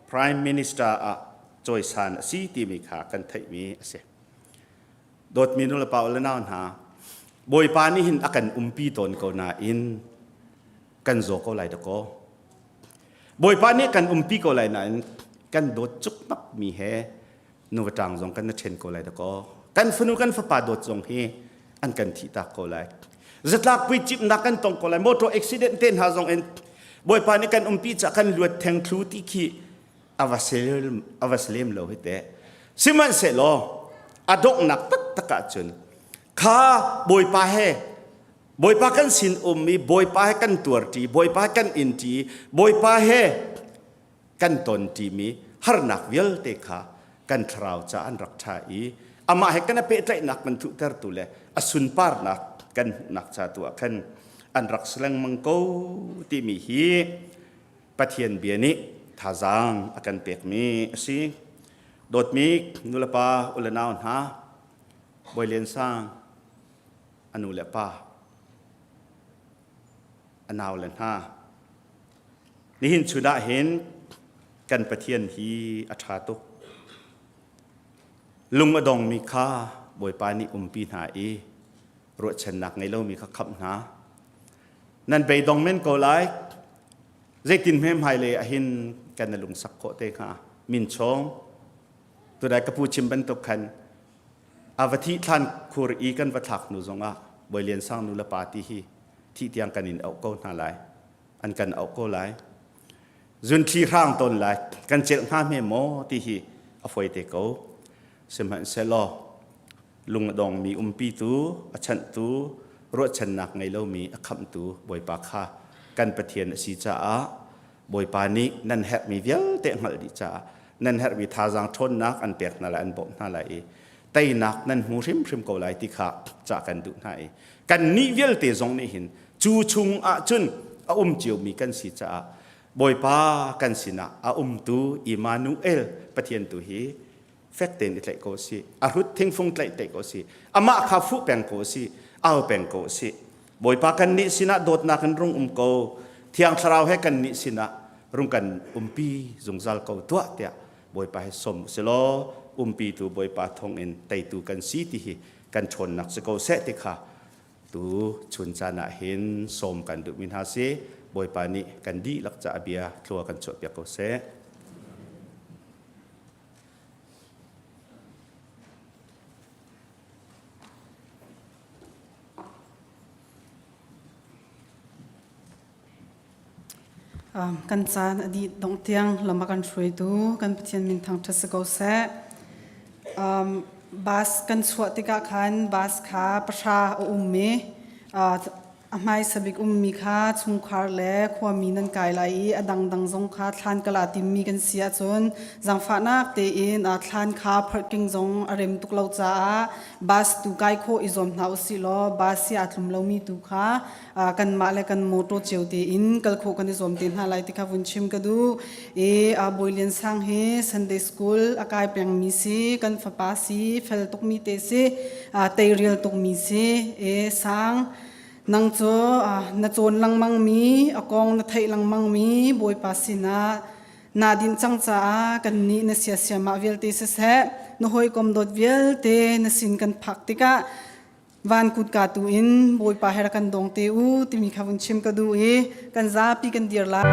prime minister ah cawisan a si timi kha kan theihmi a si. Dawtmi nulepa u le nau hna, Bawipa nih hin a kan umpi tawn ko nain kan zaw ko lai dakaw. Bawipa nih kan umpi ko lai nain kan dawt cukmak mi he nuva ṭang zong kan na ṭhen ko lai dakaw. Kan fanu kan fapa dawt zong hi an kan thihtak ko lai. Zatlak puicipnak kan tong ko lai. Motor accident te hna zong in Bawipa nih kan umpi ca kan luat theng thlu ti khi a va sel a va lem lo hi teh. Sihmanhsehlaw a donghnak taktak ahcun kha Bawipa he Bawipa kan sin um i Bawipa he kan tuarṭi, Bawipa he kan inṭi, Bawipa he kan tonṭimi harnak vialte kha kan thlarau ca an rak ṭha i amah he kan i pehtlaihnak kan thuhtertu le a sunparnak kan hmuhnak ca tu ah khan an rak si lengmang ko timi hi Pathian bia nih thazaang a kan pekmi a si. Dawtmi nulepa u le nau hna, Bawi Lian Sang, a nu le pa, a naule hna. Nihin chun ah hin Kan Pathian hi a ṭha tuk. Lung a dongmi kha Bawipa nih umpi hna i ruahchannak ngei lomi kha khamh hna. Nan beidong men ko lai. Zeitin hme hmailei ahhin kan na lungsak khawh te hnga? Min chawng. Tudai ka pu chim bantuk khan a va thih thlan khur i kan va thlak hnu zongah Bawi Lian Sang nu le pa ti hi thih tiang kan in auh ko hna lai. An kan auh ko lai. Zunthli hrang tawn lai. Kan celh hnga hme maw ti hi a foi te ko. Sihmanhsehlaw lung a dongmi umpitu, a chanhtu, ruahchannak ngei lomi a khamhtu Bawipa kha kan Pathian a si caah Bawipa nih nan herhmi vialte a hngalh dih caah nan herhmi thazaang ṭhawnnak an pek hna lai, an bawmh hna lai i teinak nan hmu hrimhrim ko lai ti kha cah kan duh hna i kannih vialte zong nih hin cu chung ah cun a um ciomi kan si caah Bawipa kan sinah a umtu Immanuel Pathian tu hi fek tein i tlaih ko si a hrut thingfung tlaih tlaih ko si amah kha fuh peng ko si au peng ko si Bawipa kan nih sinah dawtnak in rung um ko Thiang Thlarau he kan nih sinah rung kan umpi zungzal ko tuah tiah Bawipa he som usilaw umpi tu Bawipa thong in teitu kan si ti hi kan ṭhawnnak si ko seh ti kha tu chun caan ah hin sawm kan duhmi hna si Bawipa nih kan dihlak caah bia thlua kan chuahpiak ko seh. Kan caan a dih dongh tiang lam a kan hruaitu kan Pathian min thangṭhat si ko seh. Bus kan chuah tikah khan bus kha pahra a um i a hmaisa bik ummi kha chungkhar le khuami nan kai lai i a dangdang zong kha thlan kal aa timmi kan si ahcun zaangfahnak tein thlan kha parking zong a rem tuk lo caah bus tu kai khawh i zuam hna usih law bus hi aa tlum lomi tu kha kanmah le kan motor cio tein kal khawh kan i zuam te hna lai ti kha vun chim ka duh i Bawi Lian Sang hi Sunday school a kai pengmi si kan fapa si fel tukmi te si teirial tukmi si e sang nang cu na cawn lengmang mi a kong na theih lengmang mi Bawipa sinah naa dinh cang caah kan nih na siasiamah vialte siseh na hawikom dawt vialte na sin kan phak tikah van kutka tu in Bawipa he rak kan dong te u timi kha vun chim ka duh i kan zapi kan dir lai.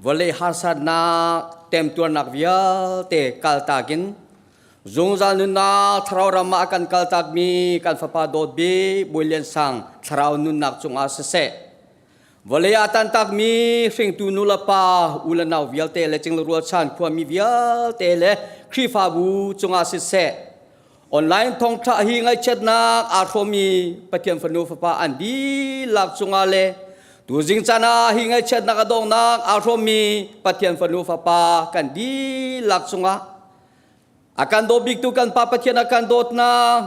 Vawlei harsatnak temtuarnak vialte kaltak in zungzal nunnak thlarau ram ah a kan kaltakmi kan fapa dawt bik Bawi Lian Sang thlarau nunnak cungah siseh vawlei ah tantakmi hringtu nulepa u le nau vialte le cingla rualchan khuami vialte le Khrihfabu cungah siseh online thawngṭha hi ngaihchiatnak aa hrawmmi Pathian fanu fapa an dihlak cungah le tuzing caan ah hi ngaihchiatnak a donghnak aa hrawmmi Pathian fanu fapa kan dihlak cungah a kan dawt biktu kan Pa Pathian a kan dawtnak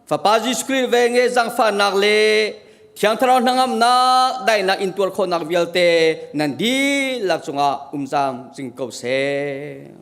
Fapa Jesuh Khrih ve nge zaangfahnak le Thiang Thlarau hnangamnak daihnak intuar khawhnak vialte nan dihlak cungah um zam cing ko seh.